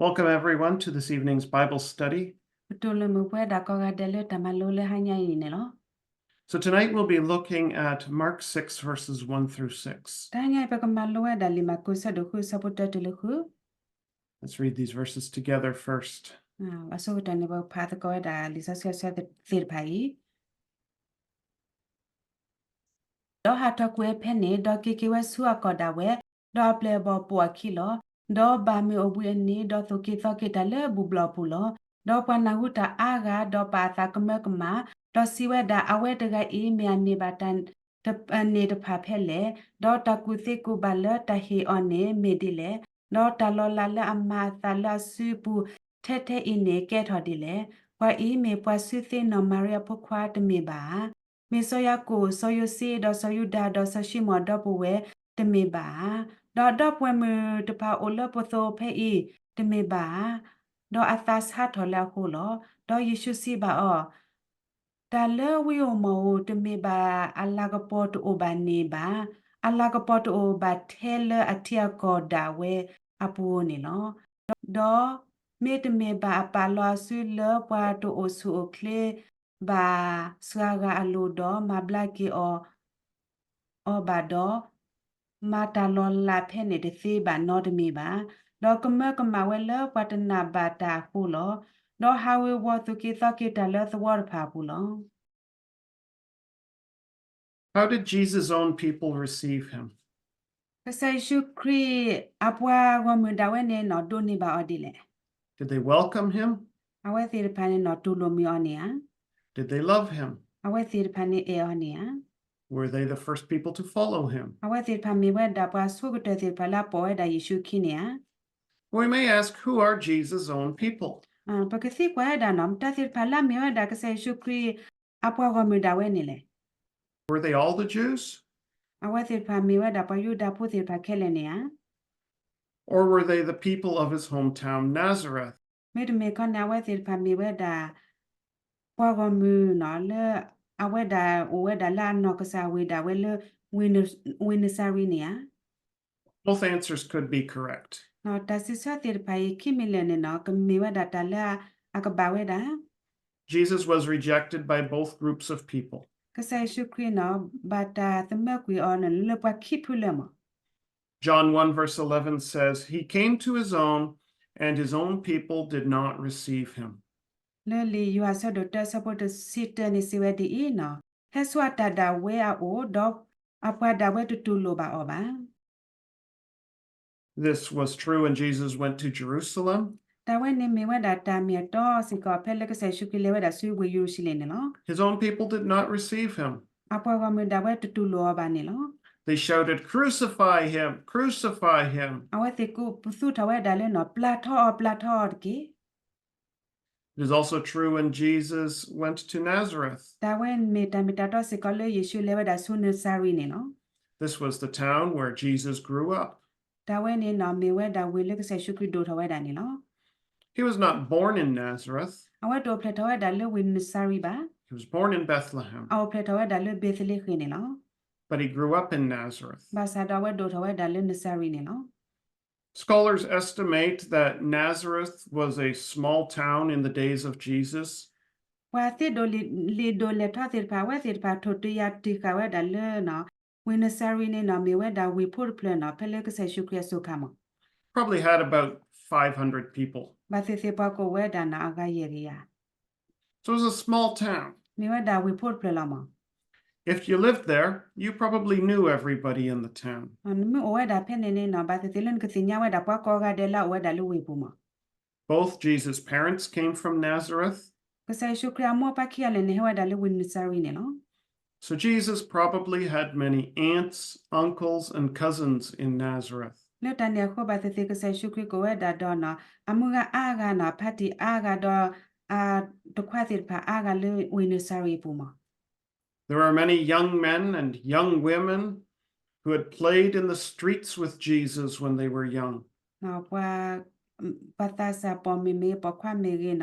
Welcome, everyone, to this evening's Bible study. ပတူၢ်လိာ်မုာ်ပဝဲဒၣ်ကိးဂၤဒဲးလၢတၢ်မၤလိလၢဟါညါအံၤန့ၣ်လီၤ. So tonight we'll be looking at Mark six, verses one through six. တဟါညါအံၤ ပကမၤလိဝဲဒၣ်လံာ်မၢ်ကူး ဆၢဒိၣ်ဃု ဆၢဖိတၢတုၤလၢဃု. Let's read these verses together first. အဆိကတၢၢ်န့ၣ် ပကဖးသကိးဝဲဒၣ်လံာ်စီဆှံအဆၢသ့ၣ်တဖၣ်အံၤ ဒီးဟးထီၣ်ကွံာ်ဝဲဖဲန့ၣ်, ဒီးက့ၤက့ၤဝဲဆူအကီၢ်ဒၣ်ဝဲ, ဒီးအပျဲၢ်အဘီၣ်ပိာ်အခံလီၤ. ဒီးဘၣ်မုာ်အိၣ်ဘှံးအနံၤ, ဒီးသူၣ်က့ၤသီက့ၤတၢ်လၢဘူၣ်ဘျီၣ်အပူၤလီၤ. ဒီးပှၤနၢ်ဟူတၢ်အါဂၤ, ဒီးပာ်အသးကမၢကမၣ်, ဒီးစံးဝဲဒၣ်, အဝဲတဂၤအံၤ မ့ၢ်အန့ၢ်ဘၣ်တၢ်န့ၣ်တဖၣ်ဖဲလဲၣ်. ဒီးတၢ်ကူၣ်သ့ကူၣ်ဘၣ်လၢတၢ်ဟ့ၣ်အီၤန့ၣ်မ့ၢ်ဒ်လဲၣ်. ဒီးတၢ်လီၤလးလၢအမၤအသးလၢအစုပူၤထဲထဲအံၤန့ၣ် ကဲထီၣ်ဒ်လဲၣ်. ပှၤအံၤမ့ၢ်ပှၤစုသ့နီၢ်မၤရံအဖိခွါတမ့ၢ်ဘၣ်ဧါ. မ့ၢ်စီၤယၤကိာ်, စီၤယိၤၡ့, ဒီးစီၤယူဒၤ, ဒီးစီၤၡံမိၣ်အဒီပုၢ်ဝဲၢ်တမ့ၢ်ဘၣ်ဧါ. ဒီးဒီပုၢ်ဝဲၢ်မုၣ်တဖၣ်အိၣ်လၢပသိးဖဲအံၤတမ့ၢ်ဘၣ်ဧါ. ဒီးအသးဆါထီၣ်လၢအဃိလီၤ. ဒီးယ့ၣ်ၡူးစံးဘၣ်အီၤ, တၢ်လၢဝံဧိၤမီၣ်ဧိၤတမ့ၢ်ဘၣ်အလၤကပီၤတအိၣ်ဘၣ်န့ၣ်ဘၣ်. အလၤကပီၤတအိၣ်ဘၣ်ထဲလၢအထံအကီၢ်ဒၣ်ဝဲအပူၤန့ၣ်လီၤ. ဒီးမ့တမ့ၢ်ဘၣ်အပာ်လီၤအစုလၢပှၤတအိၣ်ဆူၣ်အိၣ်ချ့ဘၣ်စှၤဂၤအလိၤဒီး မၤဘျါက့ၤအီၤ အီၤဘၣ်ဒီး မၤတၢ်လီၤလးဖဲန့ၣ်တသ့ဘၣ်နီတမံၤဘၣ်. ဒီးကမၢကမၣ်ဝဲလၢပှၤတနာ်ဘၣ်တၢ်အဃိလီၤ. ဒီးဟးဝ့ၤဝီၤသူၣ်က့ၤသီက့ၤတၢ်လၢသဝီတဖၣ်အပူၤလီၤ. How did Jesus' own people receive him? ကစၢ်ယ့ၣ်ၡူးခရံာ်အပှၤဂီၢ်မုၢ်ဒၣ်ဝဲန့ၣ်နီၣ်ဒိးန့ၢ်ဘၣ်အီၤဒ်လဲၣ်. Did they welcome him? အဝဲသ့ၣ်တဖၣ်န့ၣ်နီၣ်တူၢ်လိာ်မုာ်အီၤန့ၣ်ဧါ. Did they love him? အဝဲသ့ၣ်တဖၣ်န့ၣ်အဲၣ်အီၤန့ၣ်ဧါ. Were they the first people to follow him? အဝဲသ့ၣ်တဖၣ်မ့ၢ်ဝဲဒၣ်ပှၤဆိကတၢၢ်သ့ၣ်တဖၣ်လၢအပိာ်ဝဲဒၣ်ယ့ၣ်ၡူးအခံန့ၣ်ဧါ. We may ask, who are Jesus' own people? ပကသံကွၢ်ဝဲဒၣ်နီၣ် မတၤသ့ၣ်တဖၣ်လၢအမ့ၢ်ဝဲဒၣ်ကစၢ်ယ့ၣ်ၡူးခရံာ်အပှၤဂီၢ်မုၢ်ဒၣ်ဝဲန့ၣ်လဲၣ်. Were they all the Jews? အဝဲသ့ၣ်တဖၣ်မ့ၢ်ဝဲဒၣ်ပှၤယူဒၤဖိသ့ၣ်တဖၣ်ခဲလၢာ်န့ၣ်ဧါ. Or were they the people of his hometown, Nazareth? မ့တမ့ၢ်ခီန့ၣ် အဝဲသ့ၣ်တဖၣ်မ့ၢ်ဝဲဒၣ် ပှၤဂီၢ်မုၢ်နီၣ် လၢအဝဲဒၣ်အိၣ်ဝဲဒၣ်လၢအနီၢ်ကစၢ်ဝ့ၢ်ဒၣ်ဝဲလၢ ဝ့ၢ်နစၤရ့န့ၣ်ဧါ. Both answers could be correct. တၢ်စံးဆၢသ့ၣ်တဖၣ်အံၤ ခံမံၤလၢာ်န့ၣ်နီၣ် ကမ့ၢ်ဝဲဒၣ်တၢ်လၢအကဘၣ်ဝဲဒၣ် Jesus was rejected by both groups of people. ကစၢ်ယ့ၣ်ၡူးခရံာ်နီၣ် ဘၣ်တၢ်သမၢကွံာ်အီၤန့ၣ် လၢပှၤခံဖုလၢာ်မး. John one verse eleven says, He came to his own, and his own people did not receive him. လၢလံာ်ယိၤဟၣ်ဆၢဒိၣ်တၢ ဆၢဖိတဆံတၢန့ၣ် စံးဝဲဒ်အံၤနီၣ်, ဟဲဆူအတၢ်ဒၣ်ဝဲအအိၣ်, ဒီးအပှၤဒၣ်ဝဲတတူၢ်လိာ်ဘၣ်အီၤဘၣ်. This was true when Jesus went to Jerusalem. တၢ်ဝဲန့ၣ်မ့ၢ်ဝဲဒၣ်တၢ်မ့ၢ်အတီစ့ၢ်ကီး ဖဲလၢကစၢ်ယ့ၣ်ၡူးခရံာ်လဲၤဝဲဒၣ်ဆူဝ့ၢ်ယရူၤၡလ့ၣ်န့ၣ်လီၤ. His own people did not receive him. အပှၤဂီၢ်မုၢ်ဒၣ်ဝဲတတူၢ်လိာ်အီၤဘၣ်န့ၣ်လီၤ. They shouted, Crucify him! Crucify him! အဝဲသ့ၣ်ကိးပသူထီၣ်ဝဲဒၣ်လၢနီၣ် ပျၢ်ထီအီၤ, ပျၢ်ထီအီၤတက့ၢ်. It is also true when Jesus went to Nazareth. တၢ်ဝဲမ့ၢ်တၢ်မ့ၢ်တၢ်တီစ့ၢ်ကီးလၢယ့ၣ်ၡူးလဲၤဝဲဒၣ်ဆူနစၤရ့န့ၣ်လီၤ. This was the town where Jesus grew up. တၢ်ဝဲန့ၣ်နီၣ် မ့ၢ်ဝဲဒၣ်ဝ့ၢ်လၢကစၢ်ယ့ၣ်ၡူးခရံာ်ဒိၣ်ထီၣ်ဝဲဒၣ်န့ၣ်လီၤ. He was not born in Nazareth. အဝဲတအိၣ်ဖျဲၣ်ထီၣ်ဝဲဒၣ်လၢဝ့ၢ်နစၤရ့ဘၣ်. He was born in Bethlehem. အအိၣ်ဖျဲၣ်ထီၣ်ဝဲဒၣ်လၢဘ့းသလ့ဃ့ၣ်န့ၣ်လီၤ. But he grew up in Nazareth. ဘၣ်ဆၣ်ဒီးအဝဲဒိၣ်ထီၣ်ဝဲဒၣ်လၢနစၤရ့န့ၣ်လီၤ. Scholars estimate that Nazareth was a small town in the days of Jesus. ပှၤသ့ဒိးလံာ်ဒိးလဲၢ်ထီသ့ၣ်တဖၣ် အဝဲသ့ၣ်တဖၣ်ထိၣ်တယၢ်တံၢ်ဃာ်ဝဲဒၣ်လၢနီၣ် ဝ့ၢ်နစၤရ့န့ၣ်နီၣ် မ့ၢ်ဝဲဒၣ်ဝ့ၢ်ဖိတဖျၢၣ်နီၣ် ဖဲလၢကစၢ်ယ့ၣ်ၡူးခရံာ်အစိၤခါမး. Probably had about five hundred people. ဘၣ်သ့ၣ်သ့ၣ်ပှၤကအိၣ်ဝဲဒၣ်နီၣ် အဂၤယဲၢ်ကယၤ So it was a small town. မ့ၢ်ဝဲဒၣ်ဝ့ၢ်ဖိတဖျၢၣ်လီၤမး. If you lived there, you probably knew everybody in the town. နမ့ၢ်အိၣ်ဝဲဒၣ်ဖဲန့ၣ်န့ၣ်နီၣ် ဘၣ်သ့ၣ်သ့ၣ်လၢနကသ့ၣ်ညါဝဲဒၣ်ပှၤကိးဂၤဒဲးလၢအအိၣ်ဝဲဒၣ်လၢဝ့ၢ်ပူၤမး. Both Jesus' parents came from Nazareth. ကစၢ်ယ့ၣ်ၡူးခရံာ်အမိၢ်အပၢ်ခံဂၤလၢာ်န့ၣ် ဟဲဝဲဒၣ်လၢဝ့ၢ်နစၤရ့န့ၣ်လီၤ. So Jesus probably had many aunts, uncles, and cousins in Nazareth. လၢတၢ်န့ၣ်အဃိ ဘၣ်သ့ၣ်သ့ၣ်ကစၢ်ယ့ၣ်ၡူးခရံာ်ကအိၣ်ဝဲဒၣ်ဒီးနီၣ် အမုၢ်ဂၤအါဂၤနီၣ် အဖါတံၢ်အါဂၤဒီး အတခွါသ့ၣ်တဖၣ်အါဂၤလၢဝ့ၢ်နစၤရ့အပူၤမး. There were many young men and young women who had played in the streets with Jesus when they were young. ပှၤ ပှၤသးစၢ်ပိာ်မုၣ်မ့ၢ်ဂ့ၤ ပိာ်ခွါမ့ၢ်ဂ့ၤနီၣ်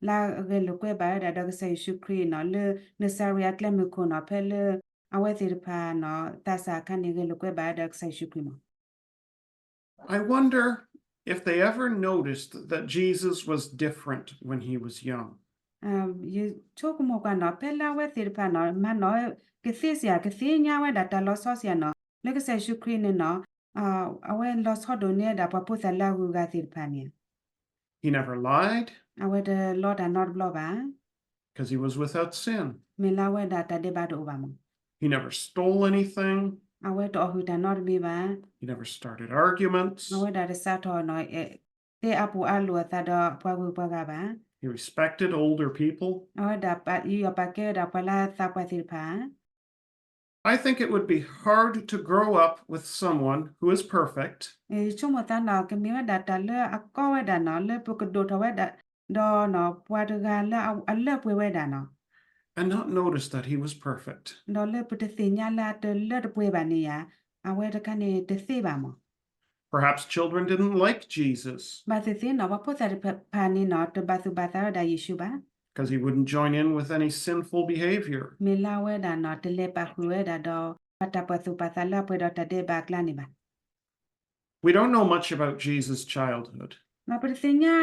လၢဂဲၤလိာ်ကွဲဘၣ်ဝဲဒၣ်ဒီးကစၢ်ယ့ၣ်ၡူးခရံာ်နီၣ် လၢနစၤရ့အကျဲမုၢ်ခိၣ်နီၣ် ဖဲလၢအဝဲသ့ၣ်တဖၣ်နီၣ် သးစၢ်အခါန့ၣ် ဂဲၤလိာ်ကွဲဘၣ်ဝဲဒၣ်ကစၢ်ယ့ၣ်ၡူးခရံာ်မး. I wonder if they ever noticed that Jesus was different when he was young. ယဆိကမိၣ်ကွၢ်နီၤ ဖဲလၢအဝဲသ့ၣ်တဖၣ်နီၤ မၤနီၣ်ကသ့စ့ၢ် ကသ့ၣ်ညါဝဲဒၣ်တၢ်လီၤဆီစ့ၢ်နီၤ လၢကစၢ်ယ့ၣ်ၡူးခရံာ်န့ၣ်နီၤ အဝဲလီၤဆီဒိၣ်န့ၢ်ဝဲဒၣ်ပှၤဖိသၣ်လၢအဂုၤအဂၤသ့ၣ်တဖၣ်န့ၣ် He never lied. အဝဲတလီတၢ်နီတဘျီဘၣ်. Because he was without sin. မ့ၢ်လၢအဝဲဒၣ်တၢ်ဒဲးဘးတအိၣ်ဘၣ်မး. He never stole anything. အဝဲတအီၣ်ဟုၣ်တၢ်နီတမံၤဘၣ်. He never started arguments. အဝဲဒၣ်တစးထီၣ်နီၤ တဲအါပူၤအါလိာ်အသးဒီးပှၤဂုၤပှၤဂၤဘၣ်. He respected older people. အဝဲဒၣ်ပာ်ယူးယီၣ်ပာ်ကဲဝဲဒၣ်ပှၤလၢအသးပှၢ်သ့ၣ်တဖၣ် I think it would be hard to grow up with someone who is perfect ယဆိကမိၣ်သးနီၤ ကမ့ၢ်ဝဲဒၣ်တၢ်လၢအကီဝဲဒၣ်နီၤ လၢပကဒိၣ်ထီၣ်ဝဲဒၣ် ဒီးနီၤ ပှၤတဂၤလၢအလၢပှဲၤဝဲဒၣ်နီၤ and not notice that he was perfect. ဒီးလၢပတသ့ၣ်ညါလၢအတလၢတပှဲၤဘၣ်န့ၣ်ဧါ အဝဲတခါန့ၣ်တသ့ဘၣ်မး. Perhaps children didn't like Jesus. ဘၣ်သ့ၣ်သ့ၣ်နီၤ ပှၤဖိသၣ်တဖၣ်န့ၣ်နီၤ တဘၣ်သူၣ်ဘၣ်သးဝဲဒၣ်ယ့ၣ်ၡူးဘၣ်. Because he wouldn't join in with any sinful behavior. မ့ၢ်လၢအဝဲဒၣ်နီၤ တလဲၤပာ်ဃုာ်ဝဲဒၣ်ဒီး ပှၤတၢ်ပာ်သူၣ်ပာ်သးလၢအပှဲၤဒီးတၢ်ဒဲးဘးအကျါန့ၣ်ဘၣ်. We don't know much about Jesus' childhood. ပတသ့ၣ်ညါ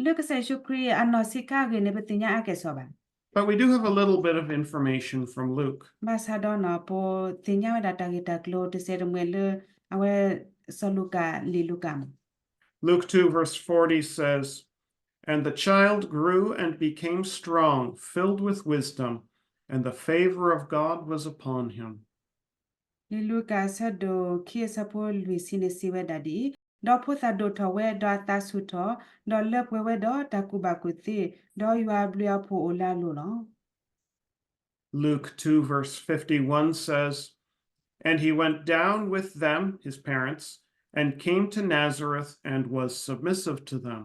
လၢကစၢ်ယ့ၣ်ၡူးခရံာ်အနီၢ်ဆံးခါအဂ့ၢ်န့ၣ် ပသ့ၣ်ညါအါကဲၣ်ဆိးဘၣ်. But we do have a little bit of information from Luke. ဘၣ်ဆၣ်ဒီးနီၤ ပသ့ၣ်ညါဝဲဒၣ်တၢ်ဂ့ၢ်တၢ်ကျိၤတစဲးတမှဲၤလၢ အဝဲ စီၤလူၤကၣ် လံာ်လူၤကၣ်မး. Luke two verse forty says, And the child grew and became strong, filled with wisdom, and the favor of God was upon him. လံာ်လူၤကၣ်အဆၢဒိၣ်ခံအဆၢဖိလွံၢ်ဆံန့ၣ်စံးဝဲဒၣ်ဒ်အံၤ, ဒီးဖိသၣ်ဒိၣ်ထီၣ်ဝဲ, ဒီးအသးဆူၣ်ထီၣ်, ဒီးလၢပှဲၤဝဲဒီးတၢ်ကူၣ်ဘၣ်ကူၣ်သ့, ဒီးယွၤအဘျုးအဖှိၣ်အိၣ်လၢအလိၤလီၤ. Luke two verse fifty-one says, And he went down with them, his parents, and came to Nazareth and was submissive to them.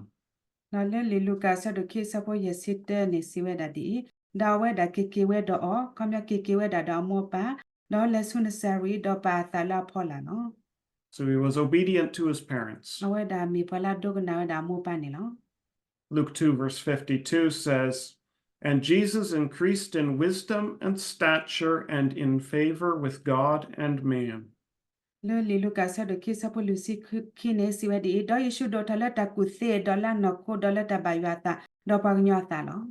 ဒီးလၢလံာ်လူၤကၣ်အဆၢဒိၣ်ခံအဆၢဖိယဲၢ်ဆံတၢန့ၣ်စံးဝဲဒၣ်ဒ်အံၤ, ဒီးအဝဲဒၣ်က့ၤက့ၤဝဲဒီးအီၤ, ခီပညီက့ၤက့ၤဝဲဒၣ်ဒီးအမိၢ်အပၢ်, ဒီးလဲၤဆူနစၤရ့း, ဒီးပာ်အသးလၢအဖီလာ်လီၤ. So he was obedient to his parents. အဝဲဒၣ်မ့ၢ်ပှၤလၢအဒိကနၣ်ဝဲဒၣ်အမိၢ်အပၢ်န့ၣ်လီၤ. Luke two verse fifty-two says, And Jesus increased in wisdom and stature and in favor with God and man. လၢလံာ်လူၤကၣ်အဆၢဒိၣ်ခံအဆၢဖိလွံၢ်ဆံခံန့ၣ်စံးဝဲဒ်အံၤ, ဒီးယ့ၣ်ၡူးဒိၣ်ထီၣ်လၢတၢ်ကူၣ်သ့, ဒီးလၢအနီၢ်ခိ, ဒီးလၢတၢ်ဘၣ်ယွၤအသး, ဒီးပှၤကညီအသးလီၤ.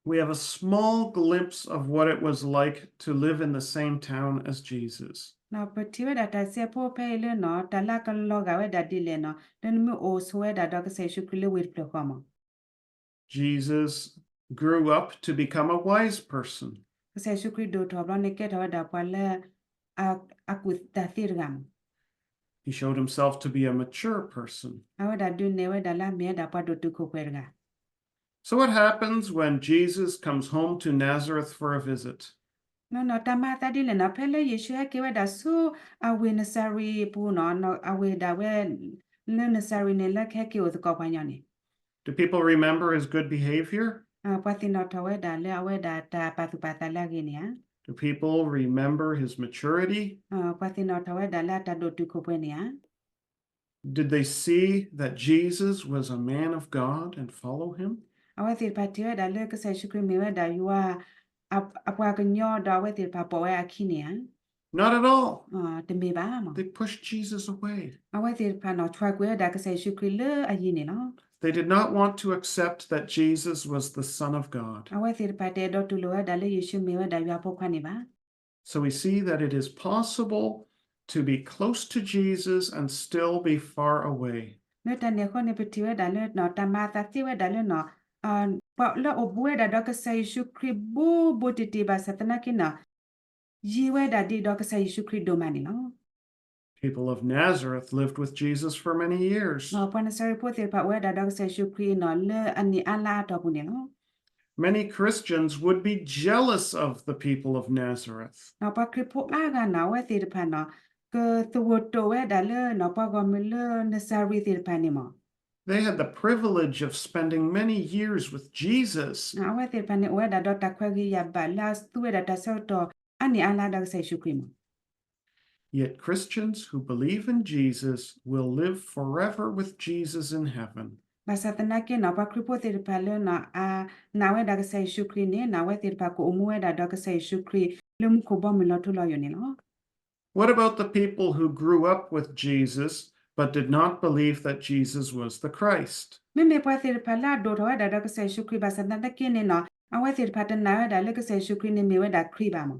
We have a small glimpse of what it was like to live in the same town as Jesus. ပထံၣ်ဝဲဒၣ်တၢ်စဲးဖိဖဲအံၤလၢနီၤ, တၢ်လၢအကလီၤဂာ်ဝဲဒၣ်ဒ်လဲၣ်နီၤ, လၢနမ့ၢ်အိၣ်ဆိးဝဲဒၣ်ဒီးကစၢ်ယ့ၣ်ၡူးခရံာ်လၢဝ့ၢ်တဖျၢၣ်ဃီမး. Jesus grew up to become a wise person. ကစၢ်ယ့ၣ်ၡူးခရံာ်ဒိၣ်ထီၣ်ဘျီန့ၣ် ကဲထီၣ်ဝဲဒၣ်ပှၤလၢ အကူၣ်တၢ်သ့တဂၤမး. He showed himself to be a mature person. အဝဲဒၣ်ဒုးနဲၣ်ဝဲဒၣ်လၢအမ့ၢ်ဝဲဒၣ်ပှၤဒိၣ်တုာ်ခိၣ်ပှဲၤတဂၤ. So what happens when Jesus comes home to Nazareth for a visit? နီၤနီၤတၢ်မၤအသးဒ်လဲၣ်နီၤ, ဖဲလၢယ့ၣ်ၡူးဟဲက့ၤဝဲဒၣ်ဆူအဝ့ၢ်နစၤရ့းအပူၤနီၤ, အဝ့ၢ်ဒၣ်ဝဲ လၢနစၤရ့းန့ၣ် လၢကဟဲက့ၤအိၣ်သကိးပှၤကညီန့ၣ် Do people remember his good behavior? ပှၤသ့ၣ်နီၣ်ထီၣ်ဝဲဒၣ်လၢအဝဲဒၣ်တၢ်ပာ်သူၣ်ပာ်သးလၢအဂ့ၤန့ၣ်ဧါ. Do people remember his maturity? ပှၤသ့ၣ်နီၣ်ထီၣ်ဝဲဒၣ်လၢအတၢ်ဒိၣ်တုာ်ခိၣ်ပှဲၤန့ၣ်ဧါ. Did they see that Jesus was a man of God and follow him? အဝဲသ့ၣ်တဖၣ်ထံၣ်ဝဲဒၣ်လၢကစၢ်ယ့ၣ်ၡူးခရံာ်မ့ၢ်ဝဲဒၣ်ယွၤ အပှၤကညီဒီးအဝဲသ့ၣ်တဖၣ်ပိာ်ဝဲအခံန့ၣ်ဧါ. Not at all. တမ့ၢ်ဘၣ်မး. They pushed Jesus away. အဝဲသ့ၣ်တဖၣ်နီၤ ဆွဲးကွံာ်ဝဲဒၣ်ကစၢ်ယ့ၣ်ၡူးခရံာ်လၢအယံၤန့ၣ်လီၤ. They did not want to accept that Jesus was the Son of God. အဝဲသ့ၣ်တဖၣ်တအဲၣ်ဒိးတူၢ်လိာ်ဝဲဒၣ်လၢယ့ၣ်ၡူးမ့ၢ်ဝဲဒၣ်ယွၤဖိခွါန့ၣ်ဘၣ်. So we see that it is possible to be close to Jesus and still be far away. လၢတၢ်န့ၣ်အဃိန့ၣ် ပထံၣ်ဝဲဒၣ်လၢ တၢ်မၤအသးသ့ဝဲဒၣ်လၢနီၤ ပှၤလၢအအိၣ်ဘူးဝဲဒၣ်ဒီးကစၢ်ယ့ၣ်ၡူးခရံာ်ဘူးဘူးတံၢ်တံၢ်ဘၣ်ဆၣ်သနာ်က့နီၤ ယံၤဝဲဒၣ်ဒ်ဒီးကစၢ်ယ့ၣ်ၡူးခရံာ်ဒိၣ်မးန့ၣ်လီၤ. People of Nazareth lived with Jesus for many years. ပှၤနစၤရ့းဖိသ့ၣ်တဖၣ်အိၣ်ဝဲဒၣ်ဒီးကစၢ်ယ့ၣ်ၡူးခရံာ်နီၤ လၢအနံၣ်အါလါအါတီၢ်ပူၤန့ၣ်လီၤ. Many Christians would be jealous of the people of Nazareth. ပှၤခရံာ်ဖိအါဂၤနီၤ အဝဲသ့ၣ်တဖၣ်နီၤ ကသဝီၤတိာ်ဝဲဒၣ်လၢနီၤ ပှၤဂီၢ်မုၢ်လၢနစၤရ့းသ့ၣ်တဖၣ်န့ၣ်မး They had the privilege of spending many years with Jesus. အဝဲသ့ၣ်တဖၣ်န့ၣ် အိၣ်ဝဲဒၣ်ဒီးတၢ်ခွဲးဂ့ၤယာ်ဘၣ်လၢအသူဝဲဒၣ်တၢ်ဆၢကတီၢ်အါနံၣ်အါလါဒီးကစၢ်ယ့ၣ်ၡူးခရံာ်မး. Yet Christians who believe in Jesus will live forever with Jesus in heaven. ဘၣ်ဆၣ်သနာ်က့နီၤ ပှၤခရံာ်ဖိသ့ၣ်တဖၣ်လၢနီၤ အနာ်ဝဲဒၣ်ကစၢ်ယ့ၣ်ၡူးခရံာ်န့ၣ် အဝဲသ့ၣ်တဖၣ်ကအိၣ်မူဝဲဒၣ်ဒီးကစၢ်ယ့ၣ်ၡူးခရံာ် လၢမူခိၣ်ဘီမုၢ်လီၤထူလီၤယိာ်န့ၣ်လီၤ. What about the people who grew up with Jesus but did not believe that Jesus was the Christ. မ့မ့ၢ်ပှၤသ့ၣ်တဖၣ်လၢအဒိၣ်ထီၣ်ဝဲဒၣ်ဒီးကစၢ်ယ့ၣ်ၡူးခရံာ်ဘၣ်ဆၣ်သနာ်က့န့ၣ်နီၤ အဝဲသ့ၣ်တဖၣ်တနာ်ဝဲဒၣ်လၢကစၢ်ယ့ၣ်ၡူးခရံာ်န့ၣ်မ့ၢ်ဝဲဒၣ်ခရံာ်ဘၣ်မး.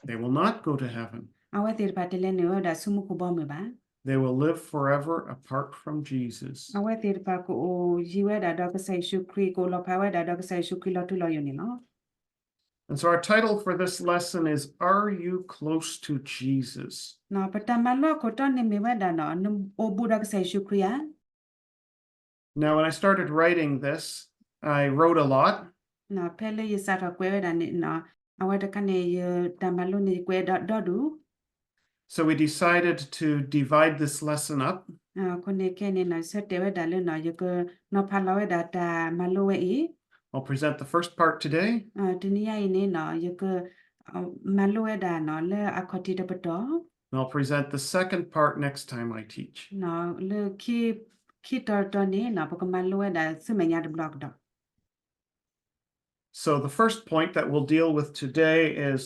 They will not go to heaven. အဝဲသ့ၣ်တဖၣ်တလဲၤနုာ်ဝဲဒၣ်ဆူမူခိၣ်ဘီမုၢ်ဘၣ်. They will live forever apart from Jesus. အဝဲသ့ၣ်တဖၣ်ကအိၣ်ယံၤဝဲဒၣ်ဒီးကစၢ်ယ့ၣ်ၡူးခရံာ် ကအိၣ်လီၤဖးဝဲဒၣ်ဒီးကစၢ်ယ့ၣ်ၡူးခရံာ်လီၤထူလီၤယိာ်န့ၣ်လီၤ. And so our title for this lesson is, Are You Close to Jesus? နီၤ ပတၢ်မၤလိအခိၣ်တီန့ၣ်မ့ၢ်ဝဲဒၣ်နီၤ နအိၣ်ဘူးဒီးကစၢ်ယ့ၣ်ၡူးခရံာ်ဧါ. Now, when I started writing this, I wrote a lot. နီၤ ဖဲလၢယစးထီၣ်ကွဲးဝဲဒၣ်န့ၣ်နီၤ အဝဲတခါန့ၣ် ယတၢ်မၤလိန့ၣ် ယကွဲးဒီဒူၣ် So we decided to divide this lesson up. အဃိန့ၣ်ခဲအံၤန့ၣ်နီၤ ဆၢတဲာ်ဝဲဒၣ်လၢနီၤ ယကနီၤဖးလီၤဝဲဒၣ်တၢ်မၤလိဝဲအံၤ I'll present the first part today. တနံၤညါအံၤန့ၣ်နီၤ ယက မၤလိဝဲဒၣ်နီၤ လၢအခီၣ်ထံးတပတီၢ် And I'll present the second part next time I teach. လၢ ခံတီၤတတီၤန့ၣ်နီၤ ပကမၤလိဝဲဒၣ်ဆူမဲာ်ညါတဘျီကဒီး So the first point that we'll deal with today is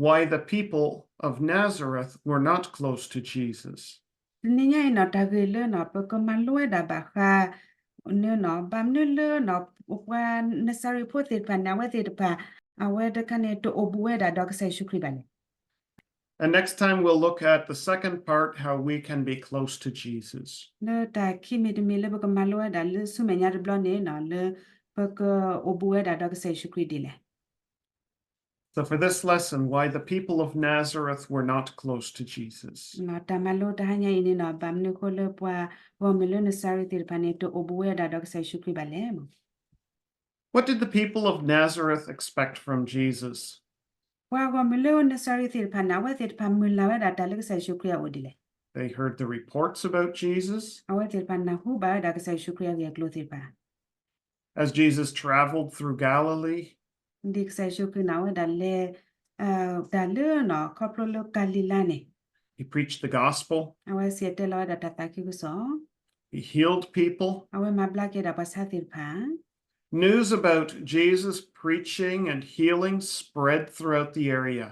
why the people of Nazareth were not close to Jesus. တနံၤညါအံၤနီၤ တၢ်ဂ့ၢ်လၢနီၤ ပကမၤလိဝဲဒၣ်ဘၣ်ဃး န့ၣ်နီၤ ဘၣ်မနုၤလၢနီၤ ပှၤနစၤရ့းဖိသ့ၣ်တဖၣ်န့ၣ် အဝဲသ့ၣ်တဖၣ် အဝဲတခါန့ၣ် တအိၣ်ဘူးဝဲဒၣ်ဒီးကစၢ်ယ့ၣ်ၡူးခရံာ်ဘၣ်န့ၣ် And next time we'll look at the second part, how we can be close to Jesus. လၢတၢ်ခံမံၤတမံၤလၢပကမၤလိဝဲဒၣ်လၢဆူမဲာ်ညါတဘျီန့ၣ်နီၤ လၢပကအိၣ်ဘူးဝဲဒၣ်ဒီးကစၢ်ယ့ၣ်ၡူးခရံာ်ဒ်လဲၣ် So for this lesson, why the people of Nazareth were not close to Jesus. တၢ်မၤလိတဟါညါအံၤန့ၣ်နီၤ ဘၣ်မနုၤအဃိလၢပှၤဂီၢ်မုၢ်လၢနစၤရ့းသ့ၣ်တဖၣ်န့ၣ် တအိၣ်ဘူးဝဲဒၣ်ဒီးကစၢ်ယ့ၣ်ၡူးခရံာ်ဘၣ်လဲၣ် What did the people of Nazareth expect from Jesus? ပှၤဂီၢ်မုၢ်လၢနစၤရ့းသ့ၣ်တဖၣ်န့ၣ် အဝဲသ့ၣ်တဖၣ်မုၢ်လၢ်ဝဲဒၣ်တၢ်လၢကစၢ်ယ့ၣ်ၡူးခရံာ်အအိၣ်ဒ်လဲၣ် They heard the reports about Jesus. အဝဲသ့ၣ်တဖၣ်နၢ်ဟူဘၣ်ဝဲဒၣ်ကစၢ်ယ့ၣ်ၡူးခရံာ်အဂ့ၢ်အကျိၤသ့ၣ်တဖၣ် As Jesus traveled through Galilee, ဒ်ကစၢ်ယ့ၣ်ၡူးခရံာ်န့ၣ် အဝဲဒၣ်လဲၤ တၢ်လၢနီၤ ခီဖျိလၢကၤလံၤလါန့ၣ် he preached the gospel. အဝဲစံၣ်တဲၤတဲလီၤဝဲဒၣ်တၢ်သးခုကစီၣ် He healed people. အဝဲမၤဘျါက့ၤဒၣ်ပှၤဆါသ့ၣ်တဖၣ် News about Jesus preaching and healing spread throughout the area.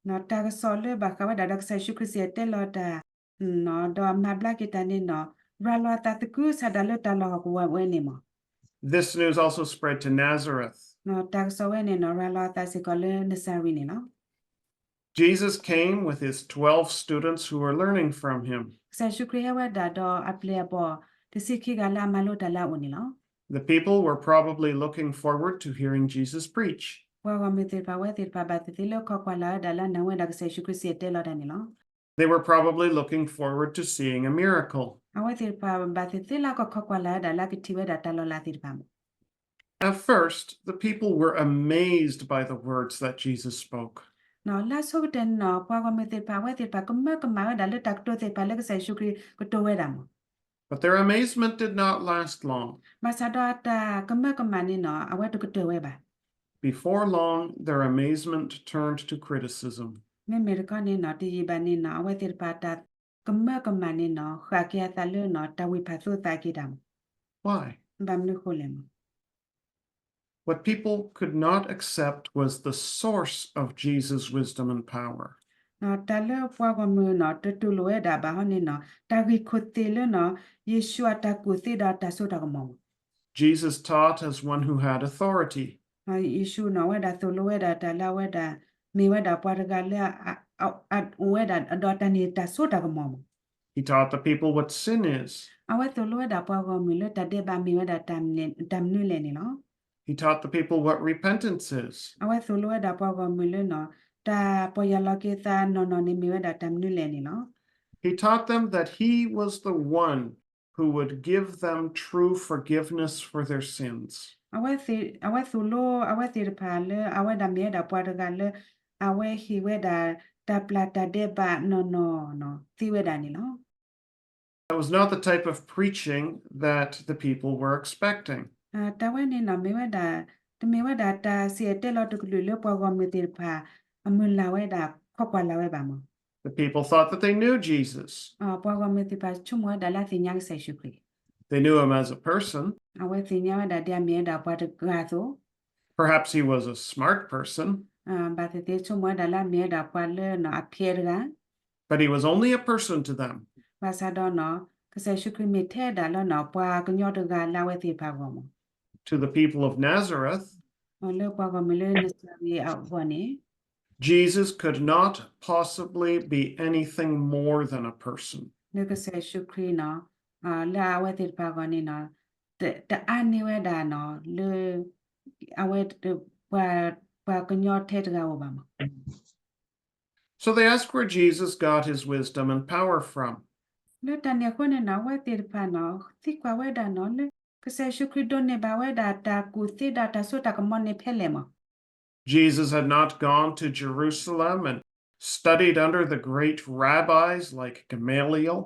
တၢ်ကစီၣ်လၢဘၣ်ဃးဝဲဒၣ်ဒီးကစၢ်ယ့ၣ်ၡူးခရံာ်စံၣ်တဲၤတဲလီၤတၢ် ဒီးမၤဘျါက့ၤတၢ်န့ၣ်နီၤ ရၤလီၤအသးသကုၤဆးဒးလၢတၢ်လီၢ်ဟီၣ်ကဝီၤဝဲန့ၣ်မး This news also spread to Nazareth. တၢ်ကစီၣ်ဝဲန့ၣ်နီၤ ရၤလီၤအသးစ့ၢ်ကီးလၢနစၤရ့းန့ၣ်လီၤ Jesus came with his twelve students who were learning from him. ကစၢ်ယ့ၣ်ၡူးခရံာ်ဟဲဝဲဒၣ်ဒီးအပျဲၢ်အဘီၣ် တဆံခံဂၤလၢအမၤလိတၢ်လၢအအိၣ်န့ၣ်လီၤ The people were probably looking forward to hearing Jesus preach. ပှၤဂီၢ်မုၢ်သ့ၣ်တဖၣ် အဝဲသ့ၣ်တဖၣ်ဘၣ်သ့ၣ်သ့ၣ်လၢခီၣ်ကွၢ်လၢ်ဝဲဒၣ်လၢအနၢ်ဟူဝဲဒၣ်ကစၢ်ယ့ၣ်ၡူးခရံာ်စံၣ်တဲၤတဲလီၤတၢ်န့ၣ်လီၤ They were probably looking forward to seeing a miracle. အဝဲသ့ၣ်တဖၣ်ဘၣ်သ့ၣ်သ့ၣ်လၢကခီၣ်ကွၢ်လၢ်ဝဲဒၣ်လၢအကထံၣ်ဝဲဒၣ်တၢ်လီၤလးသ့ၣ်တဖၣ်မး At first, the people were amazed by the words that Jesus spoke. လၢအဆိကတၢၢ်န့ၣ်နီၤ ပှၤဂီၢ်မုၢ်သ့ၣ်တဖၣ် အဝဲသ့ၣ်တဖၣ်ကမၢကမၣ်ဝဲဒၣ်လၢတၢ်ကတိၤသ့ၣ်တဖၣ်လၢကစၢ်ယ့ၣ်ၡူးခရံာ်ကတိၤဝဲဒၣ်မး But their amazement did not last long. ဘၣ်ဆၣ်ဒီးအတၢ်ကမၢကမၣ်န့ၣ်နီၤ အဝဲတကတၢၢ်ဝဲဘၣ် Before long, their amazement turned to criticism. မ့မ့ၢ်တခီန့ၣ်နီၤ တယံာ်ဘၣ်န့ၣ်နီၤ အဝဲသ့ၣ်တဖၣ်တၢ်ကမၢကမၣ်န့ၣ်နီၤ ဃၣ်က့ၤအသးလၢနီၤ တၢ်ဝံၢ်ဖးသိသးက့ၤတၢ်မး Why? ဘၣ်မနုၤအဃိလဲၣ်မး What people could not accept was the source of Jesus' wisdom and power. တၢ်လၢပှၤဂီၢ်မုၢ်နီၤ တတူၢ်လိာ်ဝဲဒၣ်ဘၣ်ဟီန့ၣ်နီၤ တၢ်ဂ့ၢ်ခိၣ်သ့ၣ်လၢနီၤ ယ့ၣ်ၡူးအတၢ်ကူၣ်သ့ဒီးတၢ်စိတၢ်ကမီၤမး Jesus taught as one who had authority. ယ့ၣ်ၡူးနီၤ အဝဲဒၣ်သိၣ်လိဝဲဒၣ်တၢ်လၢအဝဲဒၣ် မ့ၢ်ဝဲဒၣ်ပှၤတဂၤလၢ အအိၣ်ဝဲဒၣ်ဒီးတၢ်န့ၢ်တၢ်စိတၢ်ကမီၤမး He taught the people what sin is. အဝဲသိၣ်လိဝဲဒၣ်ပှၤဂီၢ်မုၢ်လၢတၢ်ဒဲးဘးမ့ၢ်ဝဲဒၣ်တၢ်မနုၤလဲၣ်န့ၣ်လီၤ He taught the people what repentance is. အဝဲသိၣ်လိဝဲဒၣ်ပှၤဂီၢ်မုၢ်လၢနီၤ တၢ်ပီၢ်ယၢ်လီၤက့ၤသးနီၢ်နီၢ်န့ၣ်မ့ၢ်ဝဲဒၣ်တၢ်မနုၤလဲၣ်န့ၣ်လီၤ He taught them that he was the one who would give them true forgiveness for their sins. အဝဲသိၣ်လိ အဝဲသ့ၣ်တဖၣ်လၢအဝဲဒၣ်မ့ၢ်ဝဲဒၣ်ပှၤတဂၤလၢ အဝဲဟ့ၣ်ဝဲဒၣ်တၢ်ပျၢ်တၢ်ဒဲးဘးနီၢ်နီၢ်နီၤ သ့ဝဲဒၣ်န့ၣ်လီၤ That was not the type of preaching that the people were expecting. တၢ်ဝဲန့ၣ်နီၤ မ့ၢ်ဝဲဒၣ် တမ့ၢ်ဝဲဒၣ်တၢ်စံၣ်တဲၤတဲလီၤတကလုာ်လၢပှၤဂီၢ်မုၢ်သ့ၣ်တဖၣ် အမုၢ်လၢ်ဝဲဒၣ် ခီၣ်ကွၢ်လၢ်ဝဲဘၣ်မး The people thought that they knew Jesus. ပှၤဂီၢ်မုၢ်သ့ၣ်တဖၣ်ဆိကမိၣ်ဝဲဒၣ်လၢအသ့ၣ်ညါကစၢ်ယ့ၣ်ၡူးခရံာ် They knew him as a person. အဝဲသ့ၣ်ညါဝဲဒၣ်ဒ်အမ့ၢ်ဝဲဒၣ်ပှၤတဂၤအသိး Perhaps he was a smart person. ဘၣ်သ့ၣ်သ့ၣ်ဆိကမိၣ်ဝဲဒၣ်လၢအမ့ၢ်ဝဲဒၣ်ပှၤလၢနီၤ အဖျဲးတဂၤ But he was only a person to them. ဘၣ်ဆၣ်ဒီးနီၤ ကစၢ်ယ့ၣ်ၡူးခရံာ်မ့ၢ်ထဲဒၣ်လၢနီၤ ပှၤကညီတဂၤလၢအဝဲသ့ၣ်တဖၣ်အဂီၢ်မး. To the people of Nazareth, လၢပှၤဂီၢ်မုၢ်လၢနစၤရ့းအဂီၢ်န့ၣ် Jesus could not possibly be anything more than a person. လၢကစၢ်ယ့ၣ်ၡူးခရံာ်နီၤ လၢအဝဲသ့ၣ်တဖၣ်အဂီၢ်န့ၣ်နီၤ တ တအါန့ၢ်ဝဲဒၣ်နီၤ လၢ အဝဲ ပှၤ ပှၤကညီထဲတဂၤဧိၤဘၣ်မး. So they ask where Jesus got his wisdom and power from. လၢတၢ်န့ၣ်အဃိန့ၣ်နီၤ အဝဲသ့ၣ်တဖၣ်နီၤ သံကွၢ်ဝဲဒၣ်နီၤ လၢကစၢ်ယ့ၣ်ၡူးခရံာ်ဒိးန့ၢ်ဘၣ်ဝဲဒၣ်တၢ်ကူၣ်သ့ဒီးတၢ်စိတၢ်ကမီၤန့ၣ်ဖဲလဲၣ်မး. Jesus had not gone to Jerusalem and studied under the great rabbis like Gamaliel.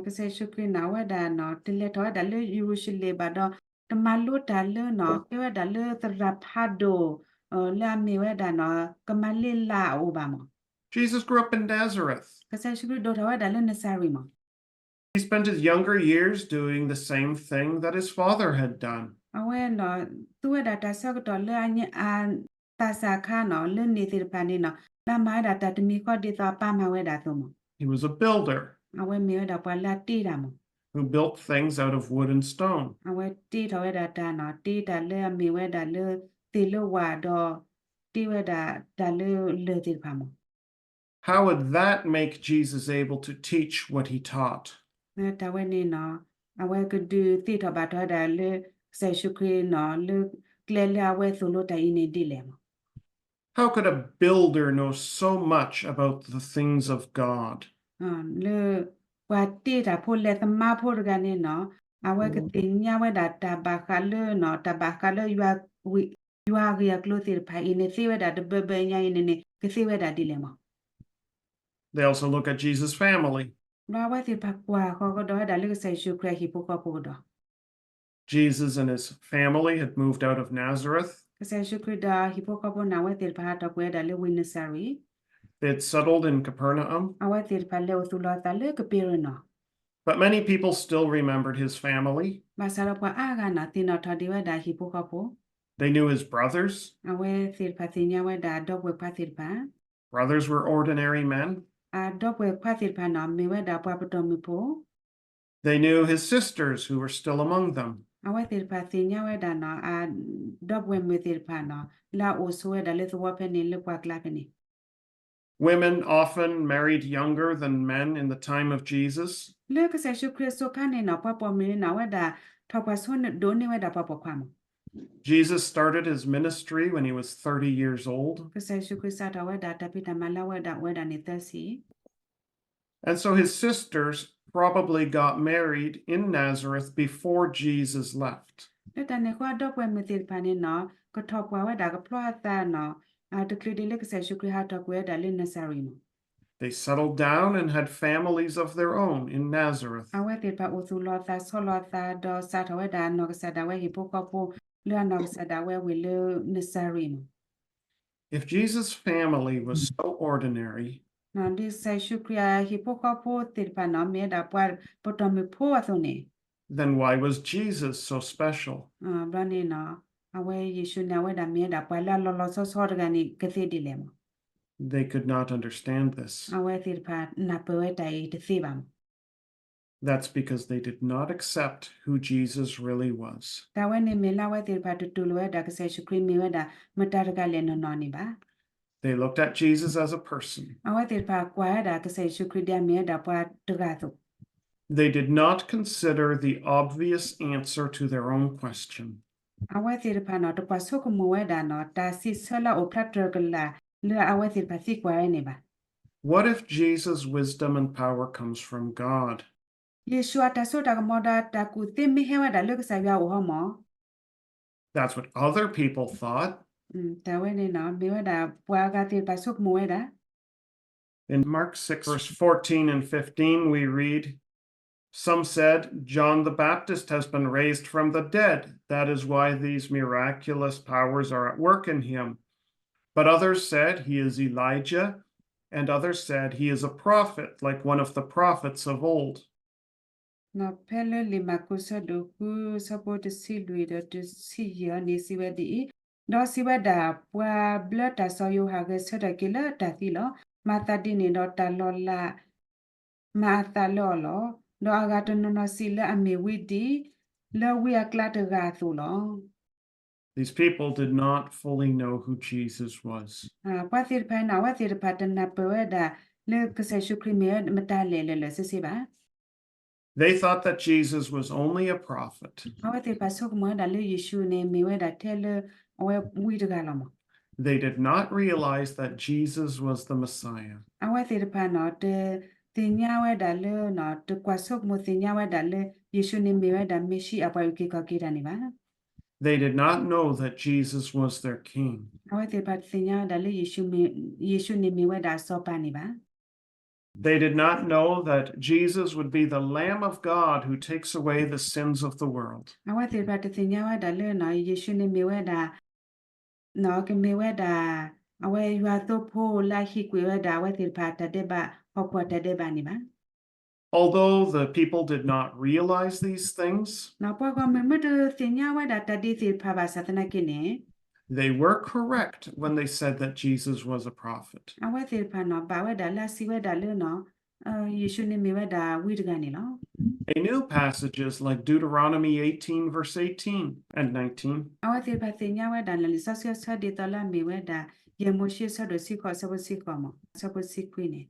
ကစၢ်ယ့ၣ်ၡူးခရံာ်န့ၣ် အဝဲဒၣ်နီၤ တလဲၤထီၣ်ဝဲဒၣ်လၢယရူၤၡလ့ၣ်ဘၣ်ဒီး တမၤလိတၢ်လၢနီၤ ကဲဝဲဒၣ်လၢသရၣ်ဖးဒိၣ် လၢအမ့ၢ်ဝဲဒၣ်နီၤ ကမၤလ့းလးအအိၣ်ဘၣ်မး. Jesus grew up in Nazareth. ကစၢ်ယ့ၣ်ၡူးခရံာ်ဒိၣ်ထီၣ်ဝဲဒၣ်လၢနစၤရ့းမး. He spent his younger years doing the same thing that his father had done. အဝဲနီၤ သူဝဲဒၣ်တၢ်ဆၢကတီၢ်လၢအ သးစၢ်အခါနီၤ လၢန့ၣ်သ့ၣ်တဖၣ်န့ၣ်နီၤ လၢအမၤဝဲဒၣ်တၢ်တမံၤဃီဒ်သိးအပၢ်မၤဝဲဒၣ်အသိးမး. He was a builder အဝဲမ့ၢ်ဝဲဒၣ်ပှၤလၢအတ့တၢ်မး. who built things out of wood and stone. အဝဲတ့ထီၣ်ဝဲဒၣ်တၢ်နီၤ တ့တၢ်လၢအမ့ၢ်ဝဲဒၣ်လၢသ့ၣ်လၢဝၣ်ဒီး တ့ဝဲဒၣ်တၢ်လၢလၢၢ်သ့ၣ်တဖၣ်မး. How would that make Jesus able to teach what he taught? တၢ်ဝဲန့ၣ်နီၤ အဝဲကဒုးသ့ၣ်ထီၣ်ဘၣ်ထီၣ်ဝဲဒၣ်လၢ ကစၢ်ယ့ၣ်ၡူးခရံာ်နီၤ လၢကျဲလၢအဝဲသိၣ်လိတၢ်အံၤန့ၣ်ဒ်လဲၣ်မး. How could a builder know so much about the things of God? လၢ ပှၤတ့တၢ်ဖိလဲၤသမါဖိတဂၤန့ၣ်နီၤ အဝဲကသ့ၣ်ညါဝဲဒၣ်တၢ်ဘၣ်ဃးလၢနီၤ တၢ်ဘၣ်ဃးလၢ ယွၤဂ့ၢ်အကျိၤသ့ၣ်တဖၣ်အံၤန့ၣ် သ့ဝဲဒၣ်တဘၢဘၢညါအံၤန့ၣ်န့ၣ် ကသ့ဝဲဒၣ်ဒ်လဲၣ်မး. They also look at Jesus' family. ဒီးအဝဲသ့ၣ်တဖၣ်ကွၢ်ဃီၤကဒီးဝဲဒၣ်လၢကစၢ်ယ့ၣ်ၡူးခရံာ်အဟံၣ်ဖိဃီဖိကဒီး Jesus and his family had moved out of Nazareth. ကစၢ်ယ့ၣ်ၡူးခရံာ်ဒီးအဟံၣ်ဖိဃီဖိန့ၣ် အဝဲသ့ၣ်တဖၣ်ဟးထီၣ်ကွံာ်ဝဲဒၣ်လၢဝ့ၢ်နစၤရ့း They had settled in Capernaum. အဝဲသ့ၣ်တဖၣ်လဲၤအိၣ်သူၣ်လီၤအသးလၢကပ့းရနီၣ် But many people still remembered his family. ဘၣ်ဆၣ်ဒီးပှၤအါဂၤန့ၣ် သ့ၣ်နီၣ်ထီၣ်ဒံးဝဲဒၣ်ဟံၣ်ဖိဃီဖိ They knew his brothers. အဝဲသ့ၣ်တဖၣ်သ့ၣ်ညါဝဲဒၣ်အဒီပုၢ်ဝဲၢ်ခွါသ့ၣ်တဖၣ် Brothers were ordinary men. အဒီပုၢ်ဝဲၢ်ခွါသ့ၣ်တဖၣ်န့ၣ် မ့ၢ်ဝဲဒၣ်ပှၤပတီၢ်မုၢ်ဖိ They knew his sisters who were still among them. အဝဲသ့ၣ်တဖၣ်သ့ၣ်ညါဝဲဒၣ်န့ၣ် အဒီပုၢ်ဝဲၢ်မုၣ်သ့ၣ်တဖၣ်န့ၣ် လၢအအိၣ်ဆိးဝဲဒၣ်လၢသဝီဖဲန့ၣ် လၢပှၢ်ကျါဖဲန့ၣ် Women often married younger than men in the time of Jesus. လၢကစၢ်ယ့ၣ်ၡူးခရံာ်အစိၤခါန့ၣ်န့ၣ် ပှၤပိာ်မုၣ်န့ၣ် အဝဲဒၣ်ထီၣ်ပှၢ်ဆိန့ၣ် ဒိးန့ၢ်ဝဲဒၣ်ပှၤပိာ်ခွါမး Jesus started his ministry when he was thirty years old. ကစၢ်ယ့ၣ်ၡူးခရံာ်စးထီၣ်ဝဲဒၣ်တၢ်ဖံးတၢ်မၤလၢအဝဲဒၣ်အိၣ်ဝဲဒၣ်န့ၣ်သၢဆံ And so his sisters probably got married in Nazareth before Jesus left. လၢတၢ်န့ၣ်အဃိ အဒီပုၢ်ဝဲၢ်မုၣ်သ့ၣ်တဖၣ်န့ၣ်န့ၣ် ကထီၣ်ပှၢ်ဝဲဒၣ်ကဖျီအသးန့ၣ် တချုးဒံးလၢကစၢ်ယ့ၣ်ၡူးခရံာ်ဟးထီၣ်ကွံာ်ဝဲဒၣ်လၢနစၤရ့းန့ၣ် They settled down and had families of their own in Nazareth. အဝဲသ့ၣ်တဖၣ်အိၣ်သူၣ်လီၤအသးဆီလီၤအသး ဒီးစးထီၣ်ဝဲဒၣ်အနီၢ်ကစၢ်ဒၣ်ဝဲဟံၣ်ဖိဃီဖိ လၢအနီၢ်ကစၢ်ဒၣ်ဝဲဝ့ၢ်လၢနစၤရ့းန့ၣ် If Jesus' family was so ordinary, ဒ်ကစၢ်ယ့ၣ်ၡူးခရံာ်အဟံၣ်ဖိဃီဖိသ့ၣ်တဖၣ်န့ၣ် မ့ၢ်ဝဲဒၣ်ပှၤပတီၢ်မုၢ်ဖိအသိးန့ၣ် then why was Jesus so special? ဘျီန့ၣ် အဝဲယ့ၣ်ၡူးန့ၣ် အဝဲဒၣ်မ့ၢ်ဝဲဒၣ်ပှၤလၢအလီၤလီၤဆီဆီတဂၤန့ၣ် ကသ့ဒ်လဲၣ်မး They could not understand this. အဝဲသ့ၣ်တဖၣ်နၢ်ပၢၢ်ဝဲတၢ်အံၤတသ့ဘၣ်မး That's because they did not accept who Jesus really was. တၢ်ဝဲန့ၣ်မ့ၢ်လၢအဝဲသ့ၣ်တဖၣ်တတူၢ်လိာ်ဝဲဒၣ်ကစၢ်ယ့ၣ်ၡူးခရံာ်မ့ၢ်ဝဲဒၣ်မတၤတဂၤလဲၣ်နီၢ်နီၢ်န့ၣ်ဘၣ် They looked at Jesus as a person. အဝဲသ့ၣ်တဖၣ်ကွၢ်ဝဲဒၣ်ကစၢ်ယ့ၣ်ၡူးခရံာ်ဒ်အမ့ၢ်ဝဲဒၣ်ပှၤတဂၤအသိး They did not consider the obvious answer to their own question. အဝဲသ့ၣ်တဖၣ်န့ၣ် တကွၢ်ဆိကမိၣ်ဝဲဒၣ်န့ၣ် တၢ်စံးဆၢလၢအအိၣ်ဖျါတြၢၤကလာ် လၢအဝဲသ့ၣ်တဖၣ်သံကွၢ်ဝဲန့ၣ်ဘၣ်. What if Jesus' wisdom and power comes from God? ယ့ၣ်ၡူးအတၢ်စိတၢ်ကမီၤဒီးတၢ်ကူၣ်သ့မ့ၢ်ဟဲဝဲဒၣ်လၢကစၢ်ယွၤအအိၣ်ဟီမး That's what other people thought. တၢ်ဝဲန့ၣ်န့ၣ် မ့ၢ်ဝဲဒၣ်ပှၤအဂၤသ့ၣ်တဖၣ်ဆိကမိၣ်ဝဲဒၣ် In Mark six, verse fourteen and fifteen, we read, Some said, John the Baptist has been raised from the dead. That is why these miraculous powers are at work in him. But others said, He is Elijah. And others said, He is a prophet, like one of the prophets of old. ဖဲလၢလံာ်မၢ်ကူးဆၢဒိၣ်ဃု ဆၢဖိတဆံလွံၢ်ဒီးတဆံယဲၢ်န့ၣ်စံးဝဲဒ်အံၤ, ဒီးစံးဝဲဒၣ်, ပှၤဘျၢတၢ်စီၤယိၤဟၣ်ဂဲၤဆၢထၢၣ်က့ၤလၢတၢ်သံလီၤ. မၤသးဒ်န့ၣ်ဒီးတၢ်လီၤလးမၤအသးလၢအီၤလီၤ. ဒီးအဂၤတနီၤနီၤစံးလၢအမ့ၢ်ဝံဒံး, လၢဝံအကျါတဂၤအသိးလီၤ. These people did not fully know who Jesus was. ပှၤသ့ၣ်တဖၣ်န့ၣ် အဝဲသ့ၣ်တဖၣ်တနၢ်ပၢၢ်ဝဲဒၣ် လၢကစၢ်ယ့ၣ်ၡူးခရံာ်မ့ၢ်ဝဲမတၤလဲၣ်လၢာ်လၢာ်ဆ့ဆ့ဘၣ်. They thought that Jesus was only a prophet. အဝဲသ့ၣ်တဖၣ်ဆိကမိၣ်ဝဲဒၣ်လၢယ့ၣ်ၡူးန့ၣ်မ့ၢ်ဝဲဒၣ်ထဲလၢအဝဲဝံတဂၤလီၤမး. They did not realize that Jesus was the Messiah. အဝဲသ့ၣ်တဖၣ်န့ၣ် တသ့ၣ်ညါဝဲဒၣ်လၢ တကွၢ်ဆိကမိၣ်သ့ၣ်ညါဝဲဒၣ်လၢ ယ့ၣ်ၡူးန့ၣ်မ့ၢ်ဝဲဒၣ်မ့ၤၡံအၤ ပှၤအုၣ်က့ၤခီၣ်က့ၤတၢ်န့ၣ်ဘၣ်. They did not know that Jesus was their king. အဝဲသ့ၣ်တဖၣ်တသ့ၣ်ညါဝဲဒၣ်လၢ ယ့ၣ်ၡူးန့ၣ်မ့ၢ်ဝဲဒၣ်အစီၤပၤန့ၣ်ဘၣ်. They did not know that Jesus would be the Lamb of God who takes away the sins of the world. အဝဲသ့ၣ်တဖၣ်တသ့ၣ်ညါဝဲဒၣ်လၢ ယ့ၣ်ၡူးန့ၣ်မ့ၢ်ဝဲဒၣ် ကမ့ၢ်ဝဲဒၣ် အဝဲယွၤအသိဖိလၢအဟံးကွံာ်ဝဲဒၣ်အဝဲသ့ၣ်တဖၣ်တၢ်ဒဲးဘး ဟီၣ်ခိၣ်တၢ်ဒဲးဘးန့ၣ်ဘၣ်. Although the people did not realize these things, ပှၤဂီၢ်မုၢ်မ့ၢ်တသ့ၣ်ညါဝဲဒၣ်တၢ်ဒ်သ့ၣ်တဖၣ်ဘၣ်ဆၣ်သနာ်က့န့ၣ် they were correct when they said that Jesus was a prophet. အဝဲသ့ၣ်တဖၣ်န့ၣ် ဘၣ်ဝဲဒၣ်လၢအစံးဝဲဒၣ်လၢ ယ့ၣ်ၡူးန့ၣ်မ့ၢ်ဝဲဒၣ်ဝံတဂၤန့ၣ်လီၤ. They knew passages like Deuteronomy eighteen, verse eighteen and nineteen. အဝဲသ့ၣ်တဖၣ်သ့ၣ်ညါဝဲဒၣ်လၢလံာ်စီဆှံအဆၢဒ်သိးလၢအမ့ၢ်ဝဲဒၣ် ယဲၢ်မိၤၡ့အဆၢဒိၣ်တဆံဃိး အဆၢဖိတဆံဃိးမး အဆၢဖိတဆံခွံန့ၣ်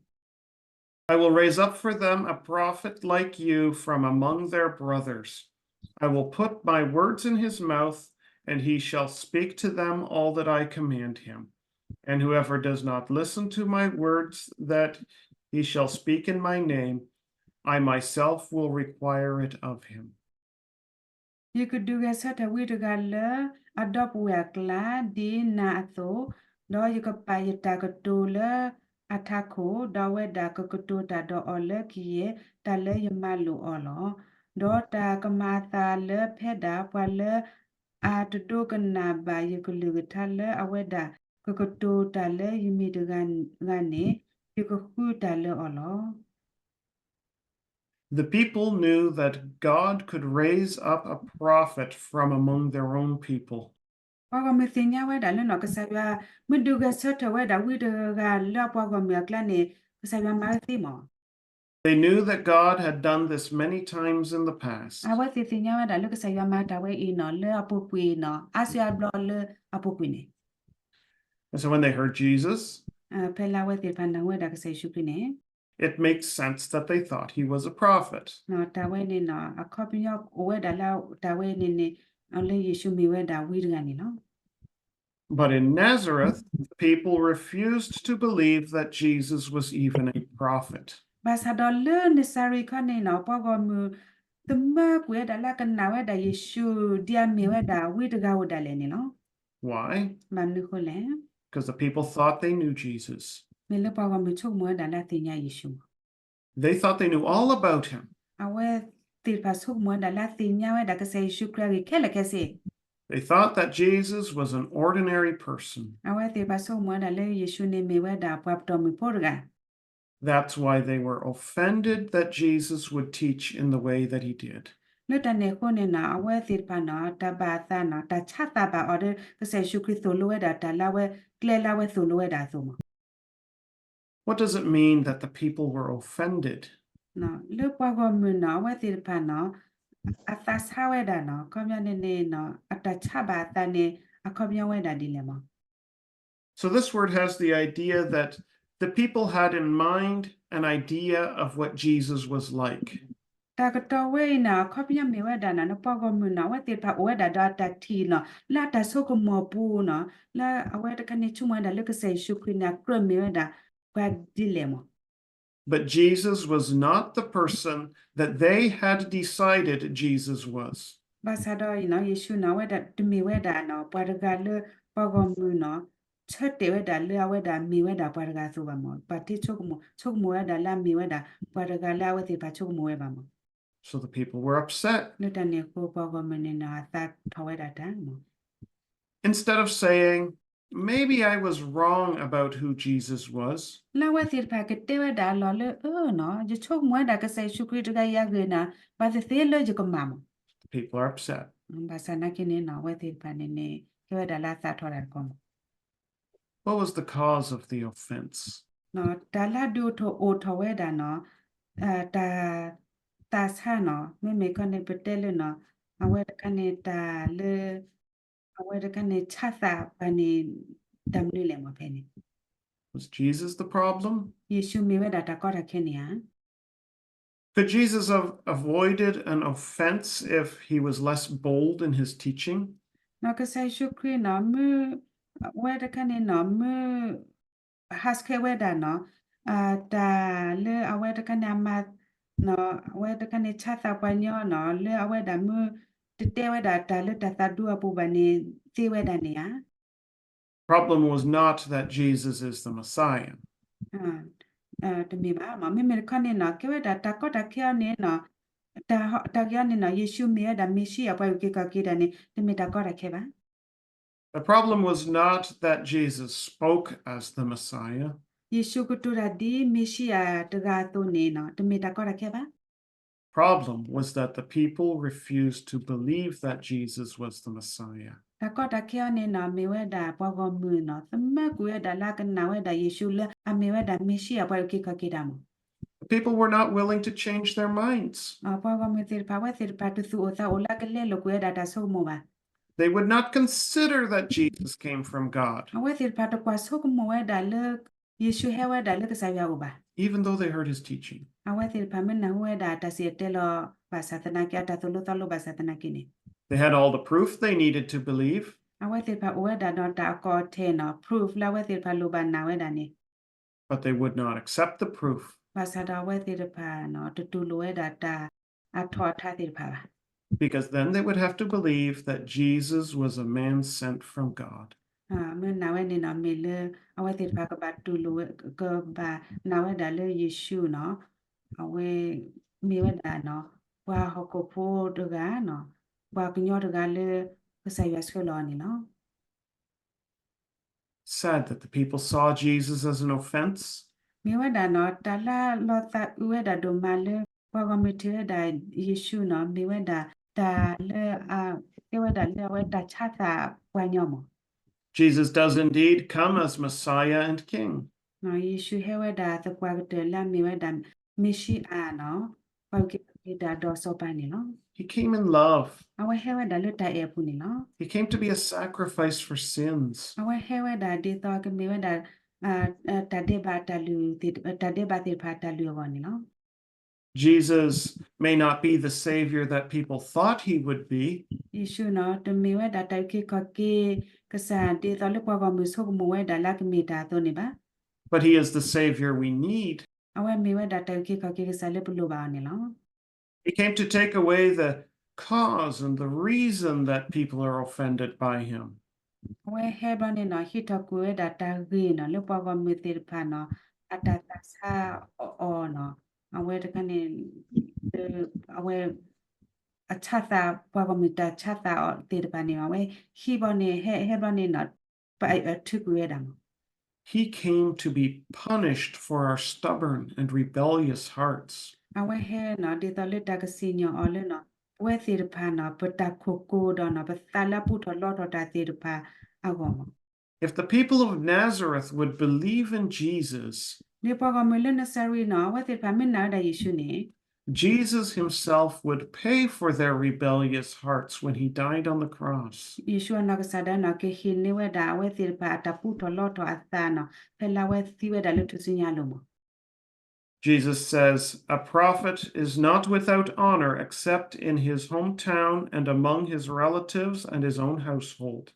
I will raise up for them a prophet like you from among their brothers. I will put my words in his mouth, and he shall speak to them all that I command him. And whoever does not listen to my words that he shall speak in my name, I myself will require it of him. ယကဒုးဂဲၤဆၢထၢၣ်ဝံတဂၤလၢအဒီပုၢ်ဝဲၢ်အကျါ ဒ်နၤအသိး, ဒီးယကပာ်ယတၢ်ကတိၤလၢအထးခိၣ်, ဒီးအဝဲဒၣ်ကကတိၤတၢ်ဒီးအီၤလၢကယဲၢ် တၢ်လၢယမၤလိာ်အီၤလီၤ. ဒီးတၢ်ကမၤအသးလၢဖဲဒၣ်ပှၤလၢအတဒိကနၣ်ဘၣ်ယကလုၢ်ကထါလၢအဝဲဒၣ် ကကတိၤတၢ်လၢယမ့ၢ်တဂၤဂၤန့ၣ် ယကဃုတၢ်လၢအီၤလီၤ. The people knew that God could raise up a prophet from among their own people. ပှၤဂီၢ်မုၢ်သ့ၣ်ညါဝဲဒၣ်လၢနီၢ်ကစၢ်ယွၤ မ့ၢ်ဒုးဂဲၤဆၢထၢၣ်ဝဲဒၣ်ဝံတဂၤလၢအပှၤဂီၢ်မုၢ်အကျါန့ၣ် ကစၢ်ယွၤမၤဝဲသ့မး. They knew that God had done this many times in the past. အဝဲသ့ၣ်သ့ၣ်ညါဝဲဒၣ်လၢကစၢ်ယွၤမၤတၢ်ဝဲအံၤနီၢ် လၢအပူၤကွံာ်နီၢ် အါစုအါဘျီလၢအပူၤကွံာ်န့ၣ် And so when they heard Jesus, ဖဲလၢအဝဲသ့ၣ်တဖၣ်နာ်ဝဲဒၣ်ကစၢ်ယ့ၣ်ၡူးခရံာ်န့ၣ် it makes sense that they thought he was a prophet. တၢ်ဝဲန့ၣ်နီၢ် အခီပညီအိၣ်ဝဲဒၣ်လၢတၢ်ဝဲန့ၣ်န့ၣ် လၢယ့ၣ်ၡူးမ့ၢ်ဝဲဒၣ်ဝံတဂၤန့ၣ်လီၤ. But in Nazareth, the people refused to believe that Jesus was even a prophet. ဘၣ်ဆၣ်ဒီးလၢနစၤရ့းခီန့ၣ်နီၢ် ပှၤဂီၢ်မုၢ် သမၢကွံာ်ဝဲဒၣ်လၢအကနၣ်ဝဲဒၣ်ယ့ၣ်ၡူး ဒ်အမ့ၢ်ဝဲဒၣ်ဝံတဂၤဧိၤဒၣ်လဲာ်န့ၣ်လီၤ. Why? ဘၣ်မနုၤအဃိလဲၣ်. Because the people thought they knew Jesus. မ့ၢ်လၢပှၤဂီၢ်မုၢ်ဆိကမိၣ်ဝဲဒၣ်လၢအသ့ၣ်ညါယ့ၣ်ၡူး They thought they knew all about him. အဝဲသ့ၣ်တဖၣ်ဆိကမိၣ်ဝဲဒၣ်လၢအသ့ၣ်ညါဝဲဒၣ်ကစၢ်ယ့ၣ်ၡူးခရံာ်အဂ့ၢ်ခဲလၢာ်ခဲဆ့ They thought that Jesus was an ordinary person. အဝဲသ့ၣ်တဖၣ်ဆိကမိၣ်ဝဲဒၣ်လၢယ့ၣ်ၡူးန့ၣ်မ့ၢ်ဝဲဒၣ်ပှၤပတီၢ်မုၢ်ဖိတဂၤ That's why they were offended that Jesus would teach in the way that he did. လၢတၢ်န့ၣ်အဃိန့ၣ်နီၢ် အဝဲသ့ၣ်တဖၣ်နီၢ် တၢ်ဘၣ်အသးနီၢ် တၢ်ဆါသးဘၣ်အီၤဒီး ကစၢ်ယ့ၣ်ၡူးခရံာ်သိၣ်လိဝဲဒၣ်တၢ်လၢအဝဲ ကျဲလၢအဝဲသိၣ်လိဝဲဒၣ်အသိးမး What does it mean that the people were offended? လၢပှၤဂီၢ်မုၢ်နီၢ် အဝဲသ့ၣ်တဖၣ်နီၢ် အသးဆါဝဲဒၣ်နီၢ် အခီပညီန့ၣ်န့ၣ်နီၢ် အတၢ်ဆါဘၣ်အသးန့ၣ် အခီပညီဝဲဒၣ်ဒ်လဲၣ်မး So this word has the idea that the people had in mind an idea of what Jesus was like. တၢ်ကတိၤဝဲအံၤန့ၣ် အခီပညီမ့ၢ်ဝဲဒၣ်နီၢ် လၢပှၤဂီၢ်မုၢ်နီၢ် အဝဲသ့ၣ်တဖၣ်အိၣ်ဝဲဒၣ်ဒီးအတၢ်ထံၣ်နီၢ် လၢအတၢ်ဆိကမိၣ်ပူၤနီၢ် လၢအဝဲတခါန့ၣ်ဆိကမိၣ်ဝဲဒၣ်လၢကစၢ်ယ့ၣ်ၡူးခရံာ်န့ၣ် အကြၢးမ့ၢ်ဝဲဒၣ် ပှၤဒ်လဲၣ်မး But Jesus was not the person that they had decided Jesus was. ဘၣ်ဆၣ်ဒီးအံၤနီၢ် ယ့ၣ်ၡူးန့ၣ် အဝဲဒၣ်တမ့ၢ်ဝဲဒၣ်နီၢ် ပှၤတဂၤလၢပှၤဂီၢ်မုၢ်နီၢ် ဆၢတဲာ်ဝဲဒၣ်လၢအဝဲဒၣ်မ့ၢ်ဝဲဒၣ်ပှၤတဂၤအသိးဘၣ်မး ပှၤထံဆိကမိၣ် ဆိကမိၣ်ဝဲဒၣ်လၢအမ့ၢ်ဝဲဒၣ် ပှၤတဂၤလၢအဝဲသ့ၣ်တဖၣ်ဆိကမိၣ်ဝဲဘၣ်မး So the people were upset. လၢတၢ်န့ၣ်အဃိ ပှၤဂီၢ်မုၢ်န့ၣ်နီၢ် အသးထီၣ်ဝဲဒၣ်တၢ်မး Instead of saying, maybe I was wrong about who Jesus was, လၢအဝဲသ့ၣ်တဖၣ်ကတဲဝဲဒၣ်အလီၢ်လၢ အၢနီၢ် ယဆိကမိၣ်ဝဲဒၣ်ကစၢ်ယ့ၣ်ၡူးခရံာ်တဂၤအံၤအဂ့ၢ်နီၢ် ဘၣ်သ့ၣ်သ့ၣ်လၢယကမၤမး the people are upset. ဘၣ်ဆၣ်နာ်က့န့ၣ်နီၢ် အဝဲသ့ၣ်တဖၣ်န့ၣ်န့ၣ် ကဲဝဲဒၣ်လၢအသးထီၣ်တၢ်တခီမး What was the cause of the offense? တၢ်လၢဒုးအိၣ်ထီၣ်ဝဲဒၣ်နီၢ် တၢ် တၢ်ဆါနီၤ, မ့မ့ၢ်ခီန့ၣ် ပတဲလၢနီၤ, အဝဲတခါန့ၣ်တၢ်လၢ အဝဲတခါန့ၣ်ဆါသးပှၤန့ၣ် တၢ်မနုၤလဲၣ်မ့ၢ်ဖဲန့ၣ်. Was Jesus the problem? ယ့ၣ်ၡူးမ့ၢ်ဝဲဒၣ်တၢ်ကီတၢ်ခဲန့ၣ်ဧါ. Could Jesus have avoided an offense if he was less bold in his teaching? နီၤ ကစၢ်ယ့ၣ်ၡူးခရံာ်နီၤ မ့ၢ် အဝဲတခါန့ၣ်နီၤ မ့ၢ် ဟးဆှဲးဝဲဒၣ်နီၤ, တၢ်လၢအဝဲတခါန့ၣ်အမၤ အဝဲတခါန့ၣ်ဆါသးပှၤညီနီၤ လၢအဝဲဒၣ်မ့ၢ် တတဲဝဲဒၣ်တၢ်လၢတၢ်သးဒူအပူၤဘၣ်န့ၣ် သ့ဝဲဒၣ်န့ၣ်ဧါ. Problem was not that Jesus is the Messiah. တမ့ၢ်ဘၣ်, မ့မ့ၢ်တခီန့ၣ်နီၤ ကဲဝဲဒၣ်တၢ်ကီတၢ်ခဲအံၤန့ၣ်နီၤ, တၢ်ဂ့ၢ်အံၤန့ၣ်နီၤ ယ့ၣ်ၡူးမ့ၢ်ဝဲဒၣ်မ့ၣ်ၡံအၤ ပှၤအုၣ်က့ၤခီၣ်က့ၤတၢ်န့ၣ် တမ့ၢ်တၢ်ကီတၢ်ခဲဘၣ်. The problem was not that Jesus spoke as the Messiah. ယ့ၣ်ၡူးကတိၤတၢ်ဒ်မ့ၣ်ၡံအၤတဂၤအသိးန့ၣ်နီၤ တမ့ၢ်တၢ်ကီတၢ်ခဲဘၣ်. Problem was that the people refused to believe that Jesus was the Messiah. တၢ်ကီတၢ်ခဲအံၤန့ၣ်နီၤ မ့ၢ်ဝဲဒၣ်ပှၤဂီၢ်မုၢ်နီၤ သမၢကွံာ်ဝဲဒၣ်လၢအကနၣ်ဝဲဒၣ်ယ့ၣ်ၡူးလၢအမ့ၢ်ဝဲဒၣ်မ့ၣ်ၡံအၤ ပှၤအုၣ်က့ၤခီၣ်က့ၤတၢ်မး. The people were not willing to change their minds. ပှၤဂီၢ်မုၢ်သ့ၣ်တဖၣ် အဝဲသ့ၣ်တဖၣ်တသူၣ်အိၣ်သးအိၣ်လၢအကလဲလိာ်ကွံာ်ဝဲဒၣ်တၢ်ဆိကမိၣ်ဘၣ်. They would not consider that Jesus came from God. အဝဲသ့ၣ်တဖၣ်တကွၢ်ဆိကမိၣ်ဝဲဒၣ်လၢ ယ့ၣ်ၡူးဟဲဝဲဒၣ်လၢကစၢ်ယွၤအအိၣ်ဘၣ်. Even though they heard his teaching. အဝဲသ့ၣ်တဖၣ်မ့ၢ်နၢ်ဟူဝဲဒၣ်တၢ်စံၣ်တဲၤတဲလီၤဘၣ်ဆၣ်သနာ်က့ အတၢ်သိၣ်လိသီလိဘၣ်ဆၣ်သနာ်က့န့ၣ်. They had all the proof they needed to believe. အဝဲသ့ၣ်တဖၣ်အိၣ်ဝဲဒၣ်ဒီးတၢ်အကီအထံးနီၤ proof လၢအဝဲသ့ၣ်တဖၣ်လိၣ်ဘၣ်နာ်ဝဲဒၣ်န့ၣ်. But they would not accept the proof. ဘၣ်ဆၣ်ဒီးအဝဲသ့ၣ်တဖၣ်နီၤ တတူၢ်လိာ်ဝဲဒၣ်တၢ်အထီၣ်အထါသ့ၣ်တဖၣ်ဘၣ်. Because then they would have to believe that Jesus was a man sent from God. မ့ၢ်နာ်ဝဲန့ၣ်နီၤ မ့ၢ်လၢ အဝဲသ့ၣ်တဖၣ်ကဘၣ်တူၢ်လိာ်ဝဲ ကဘၣ်နာ်ဝဲဒၣ်လၢယ့ၣ်ၡူးနီၤ အဝဲမ့ၢ်ဝဲဒၣ်နီၤ ပှၤဟီၣ်ခိၣ်ဖိတဂၤနီၤ ပှၤကညီတဂၤလၢ ကစၢ်ယွၤဆှၢလီၤအီၤန့ၣ်လီၤ. Sad that the people saw Jesus as an offense. မ့ၢ်ဝဲဒၣ်နီၤ တၢ်လၢလီၤသးအုးဝဲဒၣ်ဒိၣ်မးလၢ ပှၤဂီၢ်မုၢ်ထံၣ်ဝဲဒၣ်ယ့ၣ်ၡူးနီၤ မ့ၢ်ဝဲဒၣ်တၢ်လၢ ကဲဝဲဒၣ်လၢအဝဲတၢ်ဆါသးပှၤညီမး. Jesus does indeed come as Messiah and King. ယ့ၣ်ၡူးဟဲဝဲဒၣ်သပှၢ်ကတၢၢ်လၢအမ့ၢ်ဝဲဒၣ် မ့ၣ်ၡံအၤနီၤ ပှၤအုၣ်က့ၤခီၣ်က့ၤတၢ်ဒီးစီၤပၤန့ၣ်လီၤ. He came in love. အဝဲဟဲဝဲဒၣ်လၢတၢ်အဲၣ်အပူၤန့ၣ်လီၤ. He came to be a sacrifice for sins. အဝဲဟဲဝဲဒၣ်ဒ်သိးကမ့ၢ်ဝဲဒၣ် တၢ်ဒဲးဘးတၢ်လုၢ် တၢ်ဒဲးဘးသ့ၣ်တဖၣ်တၢ်လုၢ်အဂီၢ်န့ၣ်လီၤ. Jesus may not be the Savior that people thought he would be. ယ့ၣ်ၡူးနီၤ တမ့ၢ်ဝဲဒၣ်တၢ်အုၣ်က့ၤခီၣ်က့ၤကစၢ် ဒ်သိးလၢပှၤဂီၢ်မုၢ်ဆိကမိၣ်ဝဲဒၣ်လၢအကမ့ၢ်တၢ်အသိးန့ၣ်ဘၣ်. But he is the Savior we need. အဝဲမ့ၢ်ဝဲဒၣ်တၢ်အုၣ်က့ၤခီၣ်က့ၤကစၢ်လၢပလိၣ်ဘၣ်အီၤန့ၣ်လီၤ. He came to take away the cause and the reason that people are offended by him. အဝဲဟဲဘျီန့ၣ်နီၤ ဟံးထီၣ်ကွံာ်ဝဲဒၣ်တၢ်ဂ့ၢ်နီၤ လၢပှၤဂီၢ်မုၢ်သ့ၣ်တဖၣ်နီၤ အတၢ်သးဆါအီၤနီၤ အဝဲတခါန့ၣ် အဝဲ အဆါသး ပှၤဂီၢ်မုၢ်တၢ်ဆါသးအီၤသ့ၣ်တဖၣ်န့ၣ် အဝဲဟံးဘျီန့ၣ် ဟဲ ဟဲဘျီန့ၣ်နီၤ ပထုးကွံာ်ဝဲဒၣ်မး. He came to be punished for our stubborn and rebellious hearts. အဝဲဟဲနီၤ ဒ်သိးလၢတၢ်ကစံၣ်ညီၣ်အီၤလၢနီၤ ပဝဲသ့ၣ်တဖၣ်နီၤ ပတၢ်ခိၣ်ကိၤဒီးနီၤ ပသးလၢအပူထီၣ်လီထီၣ်တၢ်သ့ၣ်တဖၣ်အဂီၢ်မး. If the people of Nazareth would believe in Jesus, ဒ်ပှၤဂီၢ်မုၢ်လၢနစၤရ့းနီၤ အဝဲသ့ၣ်တဖၣ်မ့ၢ်နာ်ဝဲဒၣ်ယ့ၣ်ၡူးန့ၣ် Jesus himself would pay for their rebellious hearts when he died on the cross. ယ့ၣ်ၡူးအနီၢ်ကစၢ်ဒၣ်နီၤ ကဟ့ၣ်န့ၢ်ဝဲဒၣ်အဝဲသ့ၣ်တဖၣ်အတၢ်ပူထီၣ်လီထီၣ်အသးနီၤ ဖဲလၢအဝဲသံဝဲဒၣ်လၢထူၣ်စုညါအလိၤမး. Jesus says, "A prophet is not without honor except in his hometown and among his relatives and his own household."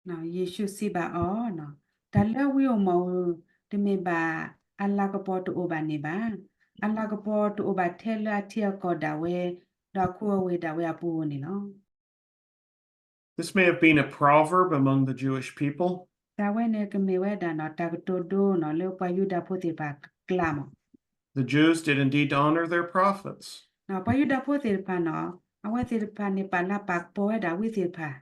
ယ့ၣ်ၡူးစံးဘၣ်အီၤ, တၢ်လၢဝံဧိၤမီၣ်ဧိၤ တမ့ၢ်ဘၣ်အလၤကပီၤတအိၣ်ဘၣ်န့ၣ်ဘၣ်. အလၤကပီၤတအိၣ်ဘၣ်ထဲလၢအထံအကီၢ်ဒၣ်ဝဲ, ဒီးအခိအဝ့ၢ်ဒၣ်ဝဲအပူၤန့ၣ်လီၤ. This may have been a proverb among the Jewish people. တၢ်ဝဲန့ၣ်ကမ့ၢ်ဝဲဒၣ်နီၤ တၢ်ကတိၤဒိနီၤ လၢပှၤယူဒၤဖိသ့ၣ်တဖၣ်အကျါမး. The Jews did indeed honor their prophets. ပှၤယူဒၤဖိသ့ၣ်တဖၣ်နီၤ အဝဲသ့ၣ်တဖၣ်န့ၣ် ပာ်လၤပာ်ကပီၤဝဲဒၣ်ဝံသ့ၣ်တဖၣ်.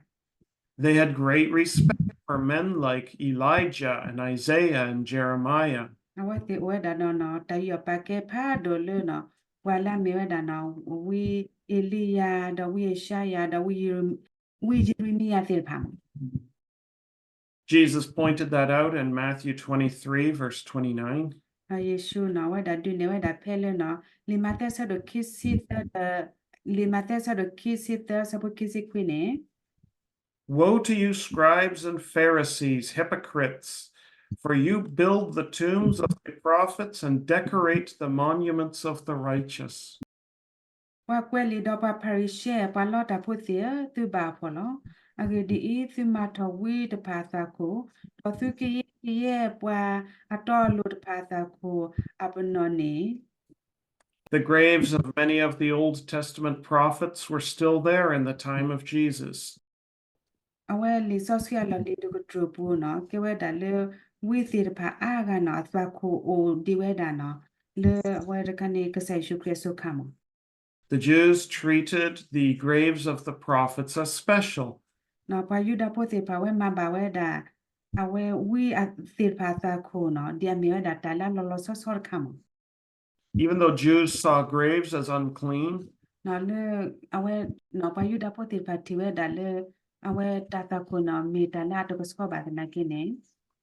They had great respect for men like Elijah and Isaiah and Jeremiah. အဝဲသ့ၣ်အိၣ်ဝဲဒၣ်ဒီးနီၤ တၢ်ယူးယီၣ်ပာ်ကဲဖးဒိၣ်လၢနီၤ ပှၤလၢအမ့ၢ်ဝဲဒၣ်နီၤ ဝံအ့လံယၤ ဒီးဝံယၡါယၤ ဒီးဝံ ဝံယံးရမံယၤသ့ၣ်တဖၣ်မး. Jesus pointed that out in Matthew twenty-three, verse twenty-nine. ဒီးယ့ၣ်ၡူးနီၤ အဝဲဒၣ်ဒုးနဲၣ်ဝဲဒၣ်ဖဲလၢနီၤ လံာ်မးသဲအဆၢဒိၣ်ခံဆံသၢဒီး လံာ်မးသဲအဆၢဒိၣ်ခံဆံသၢအဆၢဖိခံဆံခွံန့ၣ် Woe to you, scribes and Pharisees, hypocrites, for you build the tombs of the prophets and decorate the monuments of the righteous. ပှၤကွဲးလံာ်ဒီးပှၤဖၤရံၤၡဲ ပှၤလီတၢ်ဖိသ့ၣ်ဧၢ, သုဘၣ်အဖှီၣ်လီၤ. အဂ့ၢ်ဒ်အံၤ, သုမၤထီၣ်ဝံတဖၣ်အသးခိၣ်, ဒီးသုကယဲၢ်ကယဲၢ်ပှၤအတီအလိၤတဖၣ်အသးခိၣ်အပနီၣ်န့ၣ် The graves of many of the Old Testament prophets were still there in the time of Jesus. အဝဲလံာ်စီဆှံအလီၢ်လံၤတကတြူၢ်ပူၤနီၤ ကဲဝဲဒၣ်လၢ ဝံသ့ၣ်တဖၣ်အါဂၤနီၤ အသးခိၣ်အိၣ်ဒံးဝဲဒၣ်နီၤ လၢအဝဲတခါန့ၣ် ကစၢ်ယ့ၣ်ၡူးခရံာ်အစိၤခါမး The Jews treated the graves of the prophets as special. နီၤ ပှၤယူဒၤဖိသ့ၣ်တဖၣ် အဝဲမၤဘၣ်ဝဲဒၣ် အဝဲဝံသ့ၣ်တဖၣ်အသးခိၣ်နီၤ ဒ်အမ့ၢ်ဝဲဒၣ်တၢ်လၢအလီၤလီၤဆီဆီတခါမး Even though Jews saw graves as unclean, နီၤ လၢအဝဲ နီၤ ပှၤယူဒၤဖိသ့ၣ်တဖၣ်ထံၣ်ဝဲဒၣ်လၢ အဝဲတၢ်သးခိၣ်နီၤ မ့ၢ်တၢ်လၢအတကဆှီဘၣ်သနာ်က့န့ၣ်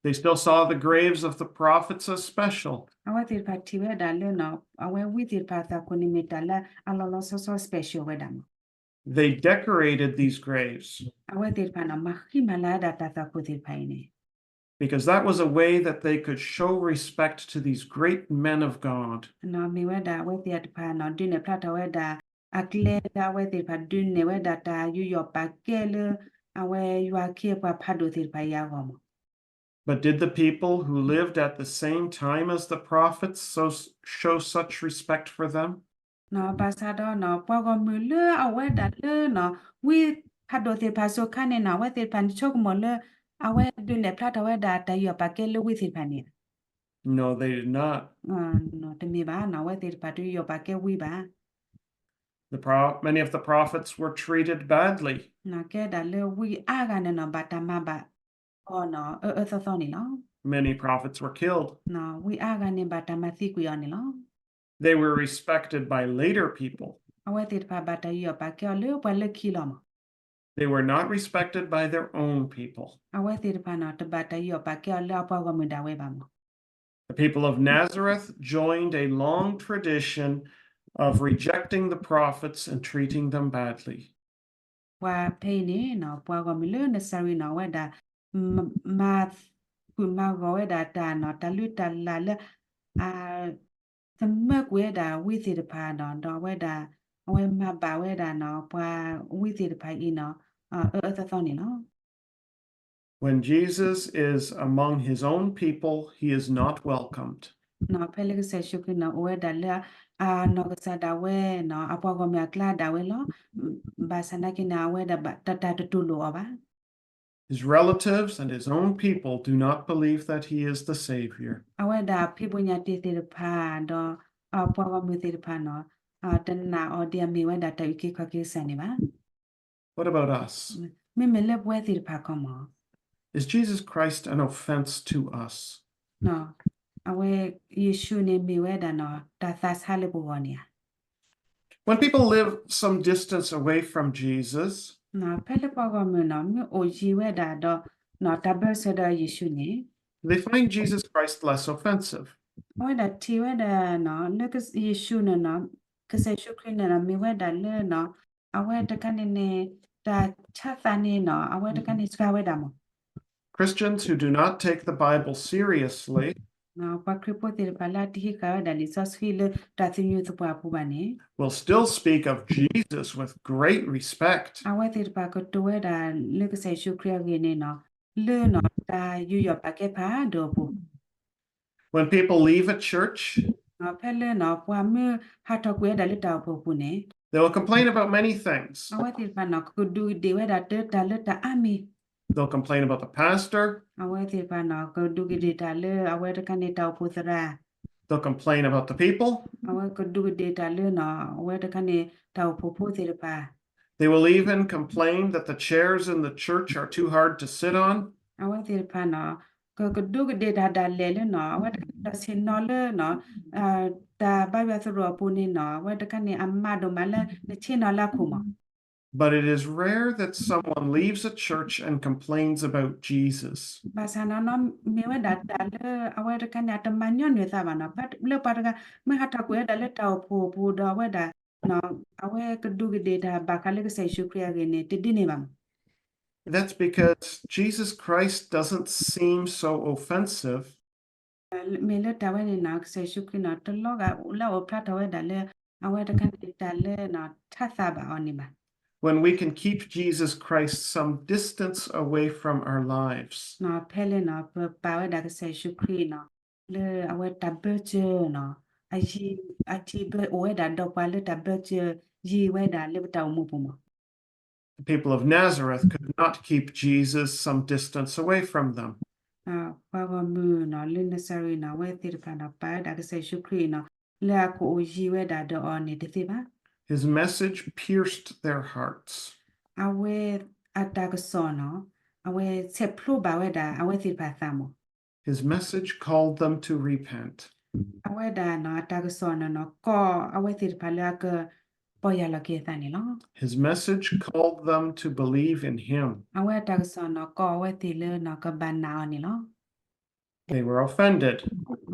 they still saw the graves of the prophets as special. အဝဲသ့ၣ်တဖၣ်ထံၣ်ဝဲဒၣ်လၢနီၤ အဝဲဝံသ့ၣ်တဖၣ်အသးခိၣ်န့ၣ် မ့ၢ်တၢ်လၢအလီၤလီၤဆီဆီ special ဝဲဒၣ်မး They decorated these graves အဝဲသ့ၣ်တဖၣ်နီၤ မၤဃံမၤလၤဝဲဒၣ်တၢ်သးခိၣ်သ့ၣ်တဖၣ်အံၤန့ၣ် because that was a way that they could show respect to these great men of God. နီၤ မ့ၢ်ဝဲဒၣ်အဝဲသ့ၣ်တဖၣ်နီၤ ဒုးနဲၣ်ဖျါထီၣ်ဝဲဒၣ် အကျဲလၢအဝဲသ့ၣ်တဖၣ်ဒုးနဲၣ်ဝဲဒၣ်တၢ်ယူးယီၣ်ပာ်ကဲလၢ အဝဲယွၤအခ့အပှၤဖးဒိၣ်သ့ၣ်တဖၣ်အံၤအဂီၢ်မး But did the people who lived at the same time as the prophets so, show such respect for them? နီၤ ဘၣ်ဆၣ်ဒီးနီၤ ပှၤဂီၢ်မုၢ်လၢအအိၣ်ဝဲဒၣ်လၢနီၤ ဝံဖးဒိၣ်သ့ၣ်တဖၣ်အစိၤခါန့ၣ်နီၤ အဝဲသ့ၣ်တဖၣ်န့ၣ် ဆိကမိၣ်လၢ အဝဲဒုးနဲၣ်ဖျါထီၣ်ဝဲဒၣ်တၢ်ယူးယီၣ်ပာ်ကဲလၢဝံသ့ၣ်တဖၣ်န့ၣ် No, they did not. တမ့ၢ်ဘၣ်နီၤ အဝဲသ့ၣ်တဖၣ်တယူးယီၣ်ပာ်ကဲဝံဘၣ် The pro, many of the prophets were treated badly. နီၤ ကဲဒၣ်လၢဝံအါဂၤန့ၣ်နီၤ ဘၣ်တၢ်မၤဘၣ်အီၤနီၤ အၢအၢသီသီန့ၣ်လီၤ Many prophets were killed. နီၤ ဝံအါဂၤန့ၣ် ဘၣ်တၢ်မၤသံကွံာ်အီၤန့ၣ်လီၤ They were respected by later people. အဝဲသ့ၣ်တဖၣ်ဘၣ်တၢ်ယူးယီၣ်ပာ်ကဲအီၤလၢပှၤလၢခံလီၤမး They were not respected by their own people. အဝဲသ့ၣ်တဖၣ်နီၤ တဘၣ်တၢ်ယူးယီၣ်ပာ်ကဲအီၤလၢအပှၤဂီၢ်မုၢ်ဒၣ်ဝဲဘၣ်မး The people of Nazareth joined a long tradition of rejecting the prophets and treating them badly. ပှၤဖဲအံၤန့ၣ်နီၤ ပှၤဂီၢ်မုၢ်လၢနစၤရ့းနီၤ အဝဲဒၣ် မၤ ဃုာ်မၤဂီၤဝဲဒၣ်တၢ်နီၤ တၢ်လုၢ်တၢ်လၢ်လၢ အ သမၢကွံာ်ဝဲဒၣ်ဝံသ့ၣ်တဖၣ်နီၤ ဒီးအဝဲဒၣ် အဝဲမၤဘၣ်ဝဲဒၣ်နီၤ ပှၤဝံသ့ၣ်တဖၣ်အံၤနီၤ အၢအၢသီသီန့ၣ်လီၤ When Jesus is among his own people, he is not welcomed. နီၤ ဖဲလၢကစၢ်ယ့ၣ်ၡူးခရံာ်နီၤ အိၣ်ဝဲဒၣ်လၢ အနီၢ်ကစၢ်ဒၣ်ဝဲနီၤ အပှၤဂီၢ်မုၢ်အကျါဒၣ်ဝဲလီၤ ဘၣ်ဆၣ်သနာ်က့န့ၣ် အဝဲဒၣ်တၢ်တတူၢ်လိာ်အီၤဘၣ် His relatives and his own people do not believe that he is the Savior. အဝဲဒၣ်ဖံးဘိၣ်ညၣ်တ့ၢ်သ့ၣ်တဖၣ်ဒီး အပှၤဂီၢ်မုၢ်သ့ၣ်တဖၣ်နီၤ တနာ်အီၤဒ်အမ့ၢ်ဝဲဒၣ်တၢ်အုၣ်က့ၤခီၣ်က့ၤကစၢ်န့ၣ်ဘၣ် What about us? မ့မ့ၢ်လၢပဝဲသ့ၣ်တဖၣ်ခီမး Is Jesus Christ an offense to us? အဝဲယ့ၣ်ၡူးန့ၣ်မ့ၢ်ဝဲဒၣ်နီၤ တၢ်သးဆါလၢပဂီၢ်န့ၣ်ဧါ When people live some distance away from Jesus, ဖဲလၢပှၤဂီၢ်မုၢ်နီၤ မ့ၢ်အိၣ်ယံၤဝဲဒၣ်ဒီး တၢ်ဘၢၣ်စၢၤဒီးယ့ၣ်ၡူးန့ၣ် they find Jesus Christ less offensive. အဝဲဒၣ်ထံၣ်ဝဲဒၣ်နီၤ လၢယ့ၣ်ၡူးန့ၣ်နီၤ ကစၢ်ယ့ၣ်ၡူးခရံာ်န့ၣ်နီၤ မ့ၢ်ဝဲဒၣ်လၢနီၤ အဝဲတခါန့ၣ်န့ၣ် တၢ်ဆါသးန့ၣ်နီၤ အဝဲတခါန့ၣ်စှၤဝဲဒၣ်မး Christians who do not take the Bible seriously ပှၤခရံာ်ဖိသ့ၣ်တဖၣ်လၢအတဟံးဃာ်ဝဲဒၣ်လံာ်စီဆှံလၢတၢ်သညူးသပှၢ်အပူၤဘၣ်န့ၣ် will still speak of Jesus with great respect. အဝဲသ့ၣ်တဖၣ်ကတိၤဝဲဒၣ်လၢကစၢ်ယ့ၣ်ၡူးခရံာ်အဂ့ၢ်န့ၣ်နီၤ လၢနီၤ တၢ်ယူးယီၣ်ပာ်ကဲဖးဒိၣ်အပူၤ When people leave a church, ဖဲလၢနီၤ ပှၤမၢဟးထီၣ်ကွံာ်ဝဲဒၣ်လၢတၢ်အိၣ်ဖှိၣ်ပူၤန့ၣ် they will complain about many things. အဝဲသ့ၣ်တဖၣ်နီၤ ကဒူးကဒ့ၣ်ဝဲဒၣ်တၢ်လၢတၢ်အါမံၤ They'll complain about the pastor. အဝဲသ့ၣ်တဖၣ်နီၤ ကဒူးကဒ့ၣ်တၢ်လၢအဝဲတခါန့ၣ်တၢ်အိၣ်ဖှိၣ်သရၣ် They'll complain about the people. အဝဲကဒူးကဒ့ၣ်တၢ်လၢနီၤ အဝဲတခါန့ၣ် တၢ်အိၣ်ဖှိၣ်ဖိသ့ၣ်တဖၣ် They will even complain that the chairs in the church are too hard to sit on. အဝဲသ့ၣ်တဖၣ်နီၤ ကကဒူးကဒ့ၣ်တၢ်ဒၣ်လဲာ်လၢနီၤ အဝဲတခါန့ၣ်တၢ်ဆ့ၣ်နီၤလၢနီၤ တၢ်ဘါယွၤသရိာ်အပူၤန့ၣ်နီၤ အဝဲတခါန့ၣ် အမၤဒိၣ်မးလၢနဆ့ၣ်နီၤလၢအခိၣ်မး But it is rare that someone leaves a church and complains about Jesus. ဘၣ်ဆၣ်နီၣ် မ့ၢ်ဝဲဒၣ်တၢ်လၢအဝဲတခါန့ၣ် အတမၤညီနုၢ်အသးဘၣ်နီၣ်, လၢပှၤတဂၤ မ့ၢ်ဟးထီၣ်ကွံာ်ဝဲဒၣ်လၢတၢ်အိၣ်ဖှိၣ်အပူၤဒီးအဝဲဒၣ် အဝဲကဒူးကဒ့ၣ်တၢ်ဘၣ်ဃးလၢကစၢ်ယ့ၣ်ၡူးခရံာ်အဂ့ၢ်န့ၣ် တဒ်န့ၣ်ဘၣ်မး. That's because Jesus Christ doesn't seem so offensive မ့ၢ်လၢတၢ်ဝဲန့ၣ်နီၣ် ကစၢ်ယ့ၣ်ၡူးခရံာ်နီၣ် တလီၤဂာ်လၢအအိၣ်ဖျါထီၣ်ဝဲဒၣ်လၢ အဝဲတခါန့ၣ်တၢ်လၢ ဆါသးဘၣ်အီၤန့ၣ်ဘၣ်. When we can keep Jesus Christ some distance away from our lives. ဖဲလၢနီၣ် ပပာ်ဝဲဒၣ်ကစၢ်ယ့ၣ်ၡူးခရံာ်နီၣ် လၢအဝဲတၢ်ဘၢစၢၤနီၣ် အယံၤ အထံၣ်ဘၢအိၣ်ဝဲဒၣ်ဒီးပှၤလၢတၢ်ဘၢစၢၤယံၤဝဲဒၣ်လၢပတၢ်အိၣ်မူပူၤမး. The people of Nazareth could not keep Jesus some distance away from them. ပှၤဂီၢ်မုၢ်နီၣ် လၢနစၤရ့းနီၣ် အဝဲသ့ၣ်တဖၣ်နီၣ် ပာ်ဝဲဒၣ်ကစၢ်ယ့ၣ်ၡူးခရံာ်နီၣ် လၢအကအိၣ်ယံၤဝဲဒၣ်ဒီးအီၤန့ၣ်တသ့ဘၣ်. His message pierced their hearts. အဝဲအတၢ်ကစီၣ်နီၣ် အဝဲဆဲးဖျိဘၣ်ဝဲဒၣ် အဝဲသ့ၣ်တဖၣ်အသးမး. His message called them to repent. အဝဲဒၣ်နီၣ် အတၢ်ကစီၣ်နီၣ် ကိးအဝဲသ့ၣ်တဖၣ်လၢအကပီၢ်ယၢ်လီၤက့ၤအသးန့ၣ်လီၤ. His message called them to believe in him. အဝဲအတၢ်ကစီၣ်နီၣ် ကိးအဝဲသ့ၣ်လၢနီၣ် ကဘၣ်နာ်အီၤန့ၣ်လီၤ. They were offended.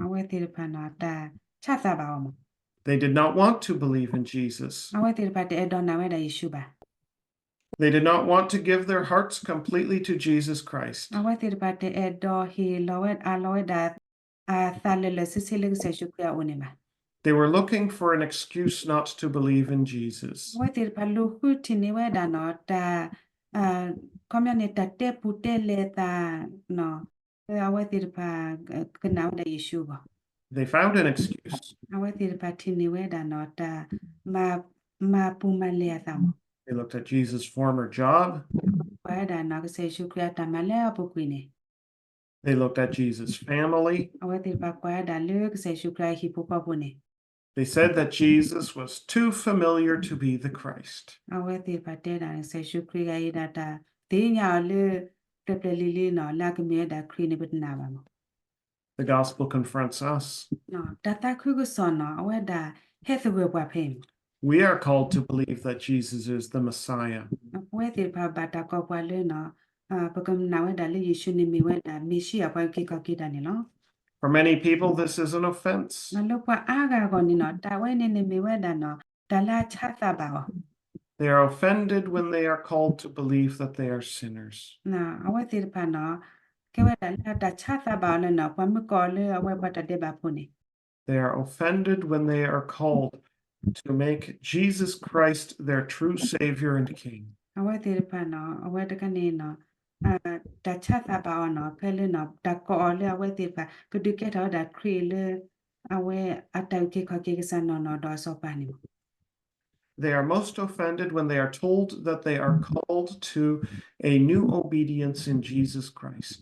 အဝဲသ့ၣ်တဖၣ်နီၣ် တၢ်ဆါသးဘၣ်အီၤမး. They did not want to believe in Jesus. အဝဲသ့ၣ်တဖၣ်တအဲၣ်ဒိးနာ်ဝဲဒၣ်ယ့ၣ်ၡူးဘၣ်. They did not want to give their hearts completely to Jesus Christ. အဝဲသ့ၣ်တဖၣ်တအဲၣ်ဒိးဟ့ၣ်လီၤဝဲ အးလီၤဝဲဒၣ် အသးလၢာ်လၢာ်ဆ့ဆ့လၢကစၢ်ယ့ၣ်ၡူးခရံာ်အအိၣ်န့ၣ်ဘၣ်. They were looking for an excuse not to believe in Jesus. အဝဲသ့ၣ်တဖၣ်လူၤဃုထံၣ်န့ၢ်ဝဲဒၣ်နီၣ် တၢ် ခီပညီန့ၣ် တၢ်တဲပူၤတဲလဲၤသး လၢအဝဲသ့ၣ်တဖၣ် ကနာ်ဝဲဒၣ်ယ့ၣ်ၡူးအဂီၢ်. They found an excuse. အဝဲသ့ၣ်တဖၣ်ထံၣ်န့ၢ်ဝဲဒၣ်နီၣ် တၢ် မၤပူၤမၤလဲၤအသးမး. They looked at Jesus' former job. ကွၢ်ဝဲဒၣ်နီၣ် ကစၢ်ယ့ၣ်ၡူးခရံာ်အတၢ်မၤလၢအပူၤကွံာ်န့ၣ် They looked at Jesus' family. အဝဲသ့ၣ်တဖၣ်ကွၢ်ဝဲဒၣ်လၢ ကစၢ်ယ့ၣ်ၡူးခရံာ်အဟံၣ်ဖိဃီဖိန့ၣ် They said that Jesus was too familiar to be the Christ. အဝဲသ့ၣ်တဖၣ်တဲဒၣ် ကစၢ်ယ့ၣ်ၡူးခရံာ်ဂၤအံၤဒၣ်တၢ်သ့ၣ်ညါအီၤလၢ ပျဲၢ်ပျဲၢ်လံၤလံၤနီၣ် လၢအကမ့ၢ်ဝဲဒၣ်ခရံာ်န့ၣ် ပတနာ်ဘၣ်မး. The gospel confronts us. တၢ်သးခုကစီၣ်နီၣ် အဝဲဒၣ်ဟဲသဂၢၢ်ပှၤဖဲအံၤမး. We are called to believe that Jesus is the Messiah. ပဝဲသ့ၣ်တဖၣ်ဘၣ်တၢ်ကိးပှၤလၢ ပကနာ်ဝဲဒၣ်လၢယ့ၣ်ၡူးန့ၣ်မ့ၢ်ဝဲဒၣ် မ့ၤၡံအၤ ပှၤအုၣ်က့ၤခီၣ်က့ၤတၢ်န့ၣ်လီၤ. For many people, this is an offense. လၢပှၤအါဂၤအဂီၢ်န့ၣ်နီၣ် တၢ်ဝဲန့ၣ်န့ၣ်မ့ၢ်ဝဲဒၣ်နီၣ် တၢ်လၢအဆါသးဘၣ်အီၤ. They are offended when they are called to believe that they are sinners. အဝဲသ့ၣ်တဖၣ်နီၣ် ကဲဝဲဒၣ်လၢတၢ်ဆါသးဘၣ်အီၤလၢနီၣ် ပှၤမ့ၢ်ကိးအီၤလၢအဝဲပှၤတၢ်ဒဲးဘးဖိန့ၣ် They are offended when they are called to make Jesus Christ their true Savior and King. အဝဲသ့ၣ်တဖၣ်နီၣ် အဝဲတခါန့ၣ်နီၣ် တၢ်ဆါသးဘၣ်အီၤနီၣ် ဖဲလၢနီၣ် တၢ်ကိးအီၤလၢအဝဲသ့ၣ်တဖၣ် ကဒုးကဲထီၣ်ဝဲဒၣ်ခရံာ်လၢ အဝဲအတၢ်အုၣ်က့ၤခီၣ်က့ၤကစၢ်နီၢ်နီၢ်ဒီးအစီၤပၤန့ၣ်မး. They are most offended when they are told that they are called to a new obedience in Jesus Christ.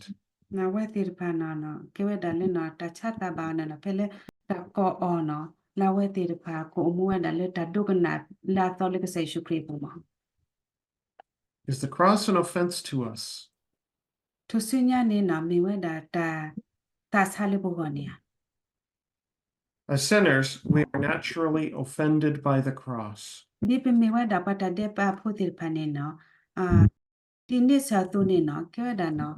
အဝဲသ့ၣ်တဖၣ်နီၣ် ကဲဝဲဒၣ်လၢနီၣ် တၢ်ဆါသးဘၣ်အီၤန့ၣ်နီၣ် ဖဲလၢတၢ်ကိးအီၤနီၣ် လၢအဝဲသ့ၣ်တဖၣ်ကအိၣ်မူဝဲဒၣ်လၢတၢ်ဒိကနၣ်လၢအသီလၢကစၢ်ယ့ၣ်ၡူးခရံာ်အပူၤမး. Is the cross an offense to us? ထူၣ်စုညါန့ၣ်နီၣ် မ့ၢ်ဝဲဒၣ်တၢ်သးဆါလၢပဂီၢ်န့ၣ်ဧါ. As sinners, we are naturally offended by the cross. ဒ်ပမ့ၢ်ဝဲဒၣ်ပှၤတၢ်ဒဲးဘးဖိသ့ၣ်တဖၣ်န့ၣ်နီၣ် ဒ်န့ၣ်စ့ၢ်ကီးအသိးန့ၣ်နီၣ် ကဲဝဲဒၣ်နီၣ်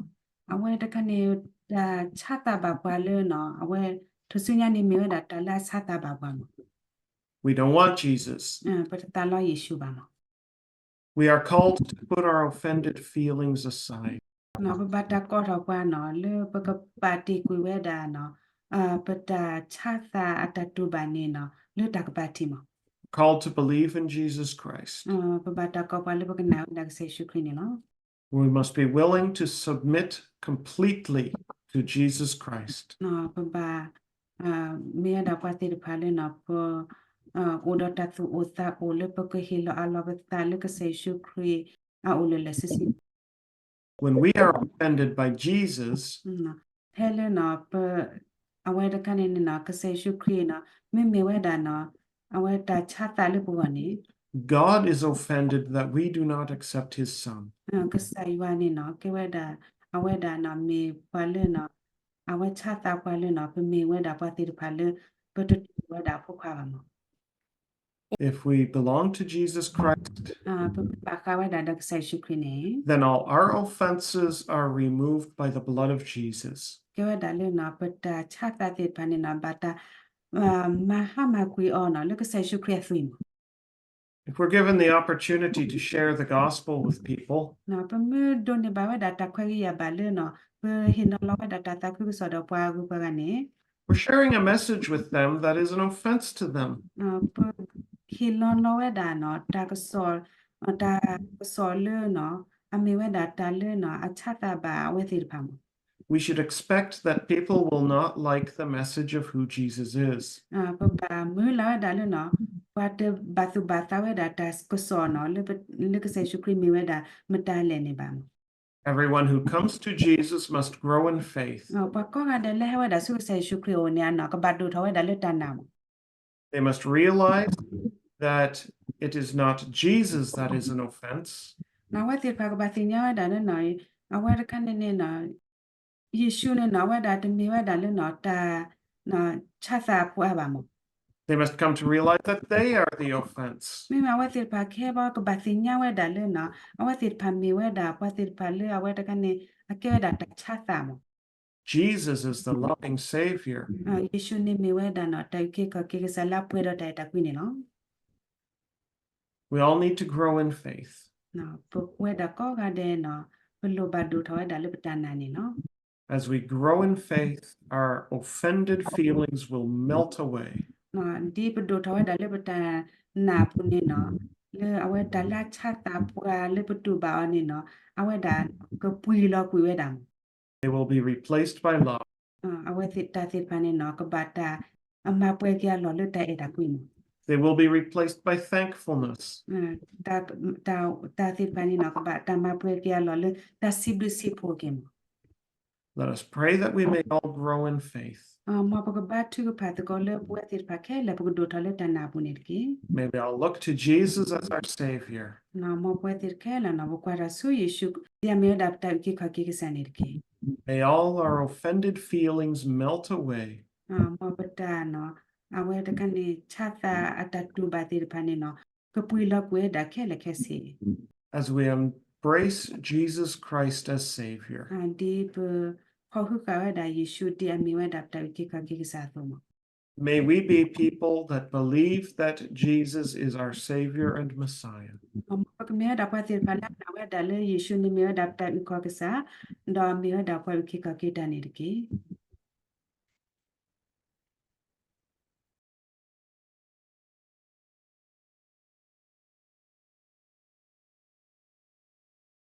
အဝဲတခါန့ၣ် တၢ်ဆါသးဘၣ်ပှၤလၢနီၣ် အဝဲထူၣ်စုညါန့ၣ်မ့ၢ်ဝဲဒၣ်တၢ်လၢအဆါသးဘၣ်ပှၤမး. We don't want Jesus. ပတသးလီယ့ၣ်ၡူးဘၣ်မး. We are called to put our offended feelings aside. ပဘၣ်တၢ်ကိးထီၣ်ပှၤနီၣ် လၢပကပာ်တ့ၢ်ကွံာ်ဝဲဒၣ်နီၣ် ပတၢ်ဆါသးအတၢ်တူၢ်ဘၣ်န့ၣ်နီၣ် လၢတၢ်ကပာ်ထံးမး. Called to believe in Jesus Christ. ပဘၣ်တၢ်ကိးပှၤလၢပကနာ်ဝဲဒၣ်ကစၢ်ယ့ၣ်ၡူးခရံာ်န့ၣ်လီၤ. We must be willing to submit completely to Jesus Christ. ပဘၣ် မ့ၢ်ဝဲဒၣ်ပှၤသ့ၣ်တဖၣ်လၢနီၣ် ပ အိၣ်ဒီးတၢ်သူၣ်အိၣ်သးအိၣ်လၢပကဟ့ၣ်လီၤအးလီၤပသးလၢကစၢ်ယ့ၣ်ၡူးခရံာ်အအိၣ်လၢာ်လၢာ်ဆ့ဆ့ When we are offended by Jesus, ဖဲလၢနီၣ် ပ အဝဲတခါန့ၣ်န့ၣ်နီၣ် ကစၢ်ယ့ၣ်ၡူးခရံာ်နီၣ် မ့မ့ၢ်ဝဲဒၣ်နီၣ် အဝဲတၢ်ဆါသးလၢပဂီၢ်န့ၣ် God is offended that we do not accept his son. ကစၢ်ယွၤန့ၣ်နီၣ် ကဲဝဲဒၣ် အဝဲဒၣ်နီၣ် မ့ၢ်ပှၤလၢနီၣ် အဝဲဆါသးပှၤလၢနီၣ် ပမ့ၢ်ဝဲဒၣ်ပှၤသ့ၣ်တဖၣ်လၢ ပတတူၢ်ဝဲဒၣ်အဖိခွါဘၣ်မး. If we belong to Jesus Christ, ပဘၣ်ဃးဝဲဒၣ်ဒီးကစၢ်ယ့ၣ်ၡူးခရံာ်န့ၣ် then all our offenses are removed by the blood of Jesus. ကဲဝဲဒၣ်လၢနီၤ ပတၢ်ဆါသးသ့ၣ်တဖၣ်န့ၣ်နီၤ ဘၣ်တၢ် မၤဟါမၢ်ကွံာ်အီၤနီၤ လၢကစၢ်ယ့ၣ်ၡူးခရံာ်အသွံၣ်မး. If we're given the opportunity to share the gospel with people, ပမ့ၢ်ဒိးန့ၢ်ဘၣ်ဝဲဒၣ်တၢ်ခွဲးဂ့ၤယာ်ဘၣ်လၢနီၤ ပဟ့ၣ်နီၤလီၤဝဲဒၣ်တၢ်သးခုကစီၣ်ဒီးပှၤဂုၤပှၤဂၤန့ၣ် we're sharing a message with them that is an offense to them. ပဟ့ၣ်နီၤလီၤဝဲဒၣ်နီၤ တၢ်ကစီၣ် တၢ်ကစီၣ်လၢနီၤ အမ့ၢ်ဝဲဒၣ်တၢ်လၢနီၤ အဆါသးဘၣ်အဝဲသ့ၣ်တဖၣ်မး. We should expect that people will not like the message of who Jesus is. ပဘၣ်မုၢ်လၢ်ဝဲဒၣ်လၢနီၤ ပှၤတဘၣ်သူၣ်ဘၣ်သးဝဲဒၣ်တၢ်ကစီၣ်နီၤ လၢကစၢ်ယ့ၣ်ၡူးခရံာ်မ့ၢ်ဝဲဒၣ် မတၤလဲၣ်န့ၣ်ဘၣ်မး. Everyone who comes to Jesus must grow in faith. ပှၤကိးဂၤဒဲးလၢဟဲဝဲဒၣ်ဆူကစၢ်ယ့ၣ်ၡူးခရံာ်အအိၣ်န့ၣ်နီၤ ကဘၣ်ဒိၣ်ထီၣ်ဝဲဒၣ်လၢတၢ်နာ်မး. They must realize that it is not Jesus that is an offense. အဝဲသ့ၣ်တဖၣ်ကဘၣ်သ့ၣ်ညါဝဲဒၣ်လၢနီၤ အဝဲတခါန့ၣ်န့ၣ်နီၤ ယ့ၣ်ၡူးန့ၣ်နီၤ အဝဲဒၣ်တမ့ၢ်ဝဲဒၣ်လၢနီၤ တၢ် ဆါသးအပှၤဘၣ်မး. They must come to realize that they are the offense. မ့မ့ၢ်အဝဲသ့ၣ်တဖၣ်ခဲဘီကဘၣ်သ့ၣ်ညါဝဲဒၣ်လၢနီၤ အဝဲသ့ၣ်တဖၣ်မ့ၢ်ဝဲဒၣ် ပှၤသ့ၣ်တဖၣ်လၢအဝဲတခါန့ၣ် အကဲဝဲဒၣ်တၢ်ဆါသးမး. Jesus is the loving Savior. ယ့ၣ်ၡူးန့ၣ်မ့ၢ်ဝဲဒၣ်နီၤ တၢ်အုၣ်က့ၤခီၣ်က့ၤကစၢ်လၢအပှဲၤဒီးတၢ်အဲၣ်တၢ်ကွံန့ၣ်လီၤ. We all need to grow in faith. ပဝဲဒၣ်ကိးဂၤဒဲးနီၤ ပလိၣ်ဘၣ်ဒိၣ်ထီၣ်ဝဲဒၣ်လၢပတၢ်နာ်န့ၣ်လီၤ. As we grow in faith, our offended feelings will melt away. ဒ်ပဒိၣ်ထီၣ်ဝဲဒၣ်လၢပတၢ်နာ်အပူၤန့ၣ်နီၤ လၢအဝဲတၢ်လၢအဆါသးပှၤလၢပတူၢ်ဘၣ်အီၤန့ၣ်နီၤ အဝဲဒၣ်ကပှံၤလီၤကွံာ်ဝဲဒၣ်မး. They will be replaced by love. အဝဲတၢ်သ့ၣ်တဖၣ်န့ၣ်နီၤ ကဘၣ်တၢ် အမၤပှဲၤက့ၤအလီၢ်လၢတၢ်အဲၣ်တၢ်ကွံမး. They will be replaced by thankfulness. တၢ်သ့ၣ်တဖၣ်န့ၣ်နီၤ ကဘၣ်တၢ်မၤပှဲၤက့ၤအလီၢ်လၢတၢ်စံးဘျုးစံးဖှိၣ်က့ၤမး. Let us pray that we may all grow in faith. မ်ပကဘါထုကဖၣ်သကိးလၢပဝဲသ့ၣ်တဖၣ်ခဲလၢာ် ပကဒိၣ်ထီၣ်လၢတၢ်နာ်အပူၤန့ၣ်တက့ၢ်. May we all look to Jesus as our Savior. မ်ပဝဲသ့ၣ်တဖၣ်ခဲလၢာ်နီၤ ပကွၢ်ထီၣ်ဆူယ့ၣ်ၡူး ဒ်အမ့ၢ်ဝဲဒၣ်ပတၢ်အုၣ်က့ၤခီၣ်က့ၤကစၢ်န့ၣ်တက့ၢ်. May all our offended feelings melt away. မ်ပတၢ်နီၤ အဝဲတခါန့ၣ် ဆါသးအတၢ်တူၢ်ဘၣ်သ့ၣ်တဖၣ်န့ၣ်နီၤ ကပှံၤလီၤကွံာ်ဝဲဒၣ်ခဲလၢာ်ခဲဆ့ As we embrace Jesus Christ as Savior, ဒ်ပဖီၣ်ဃုာ်ဃာ်ဝဲဒၣ်ယ့ၣ်ၡူးဒ်အမ့ၢ်ဝဲဒၣ်ပတၢ်အုၣ်က့ၤခီၣ်က့ၤကစၢ်အသိးမး. May we be people that believe that Jesus is our Savior and Messiah. မ်ပကမ့ၢ်ဝဲဒၣ်ပှၤသ့ၣ်တဖၣ်လၢအနာ်ဝဲဒၣ်လၢ ယ့ၣ်ၡူးန့ၣ်မ့ၢ်ဝဲဒၣ်ပတၢ်အုၣ်က့ၤခီၣ်က့ၤကစၢ်, ဒီးမ့ၢ်ဝဲဒၣ်ပှၤအုၣ်က့ၤခီၣ်က့ၤတၢ်န့ၣ်တက့ၢ်.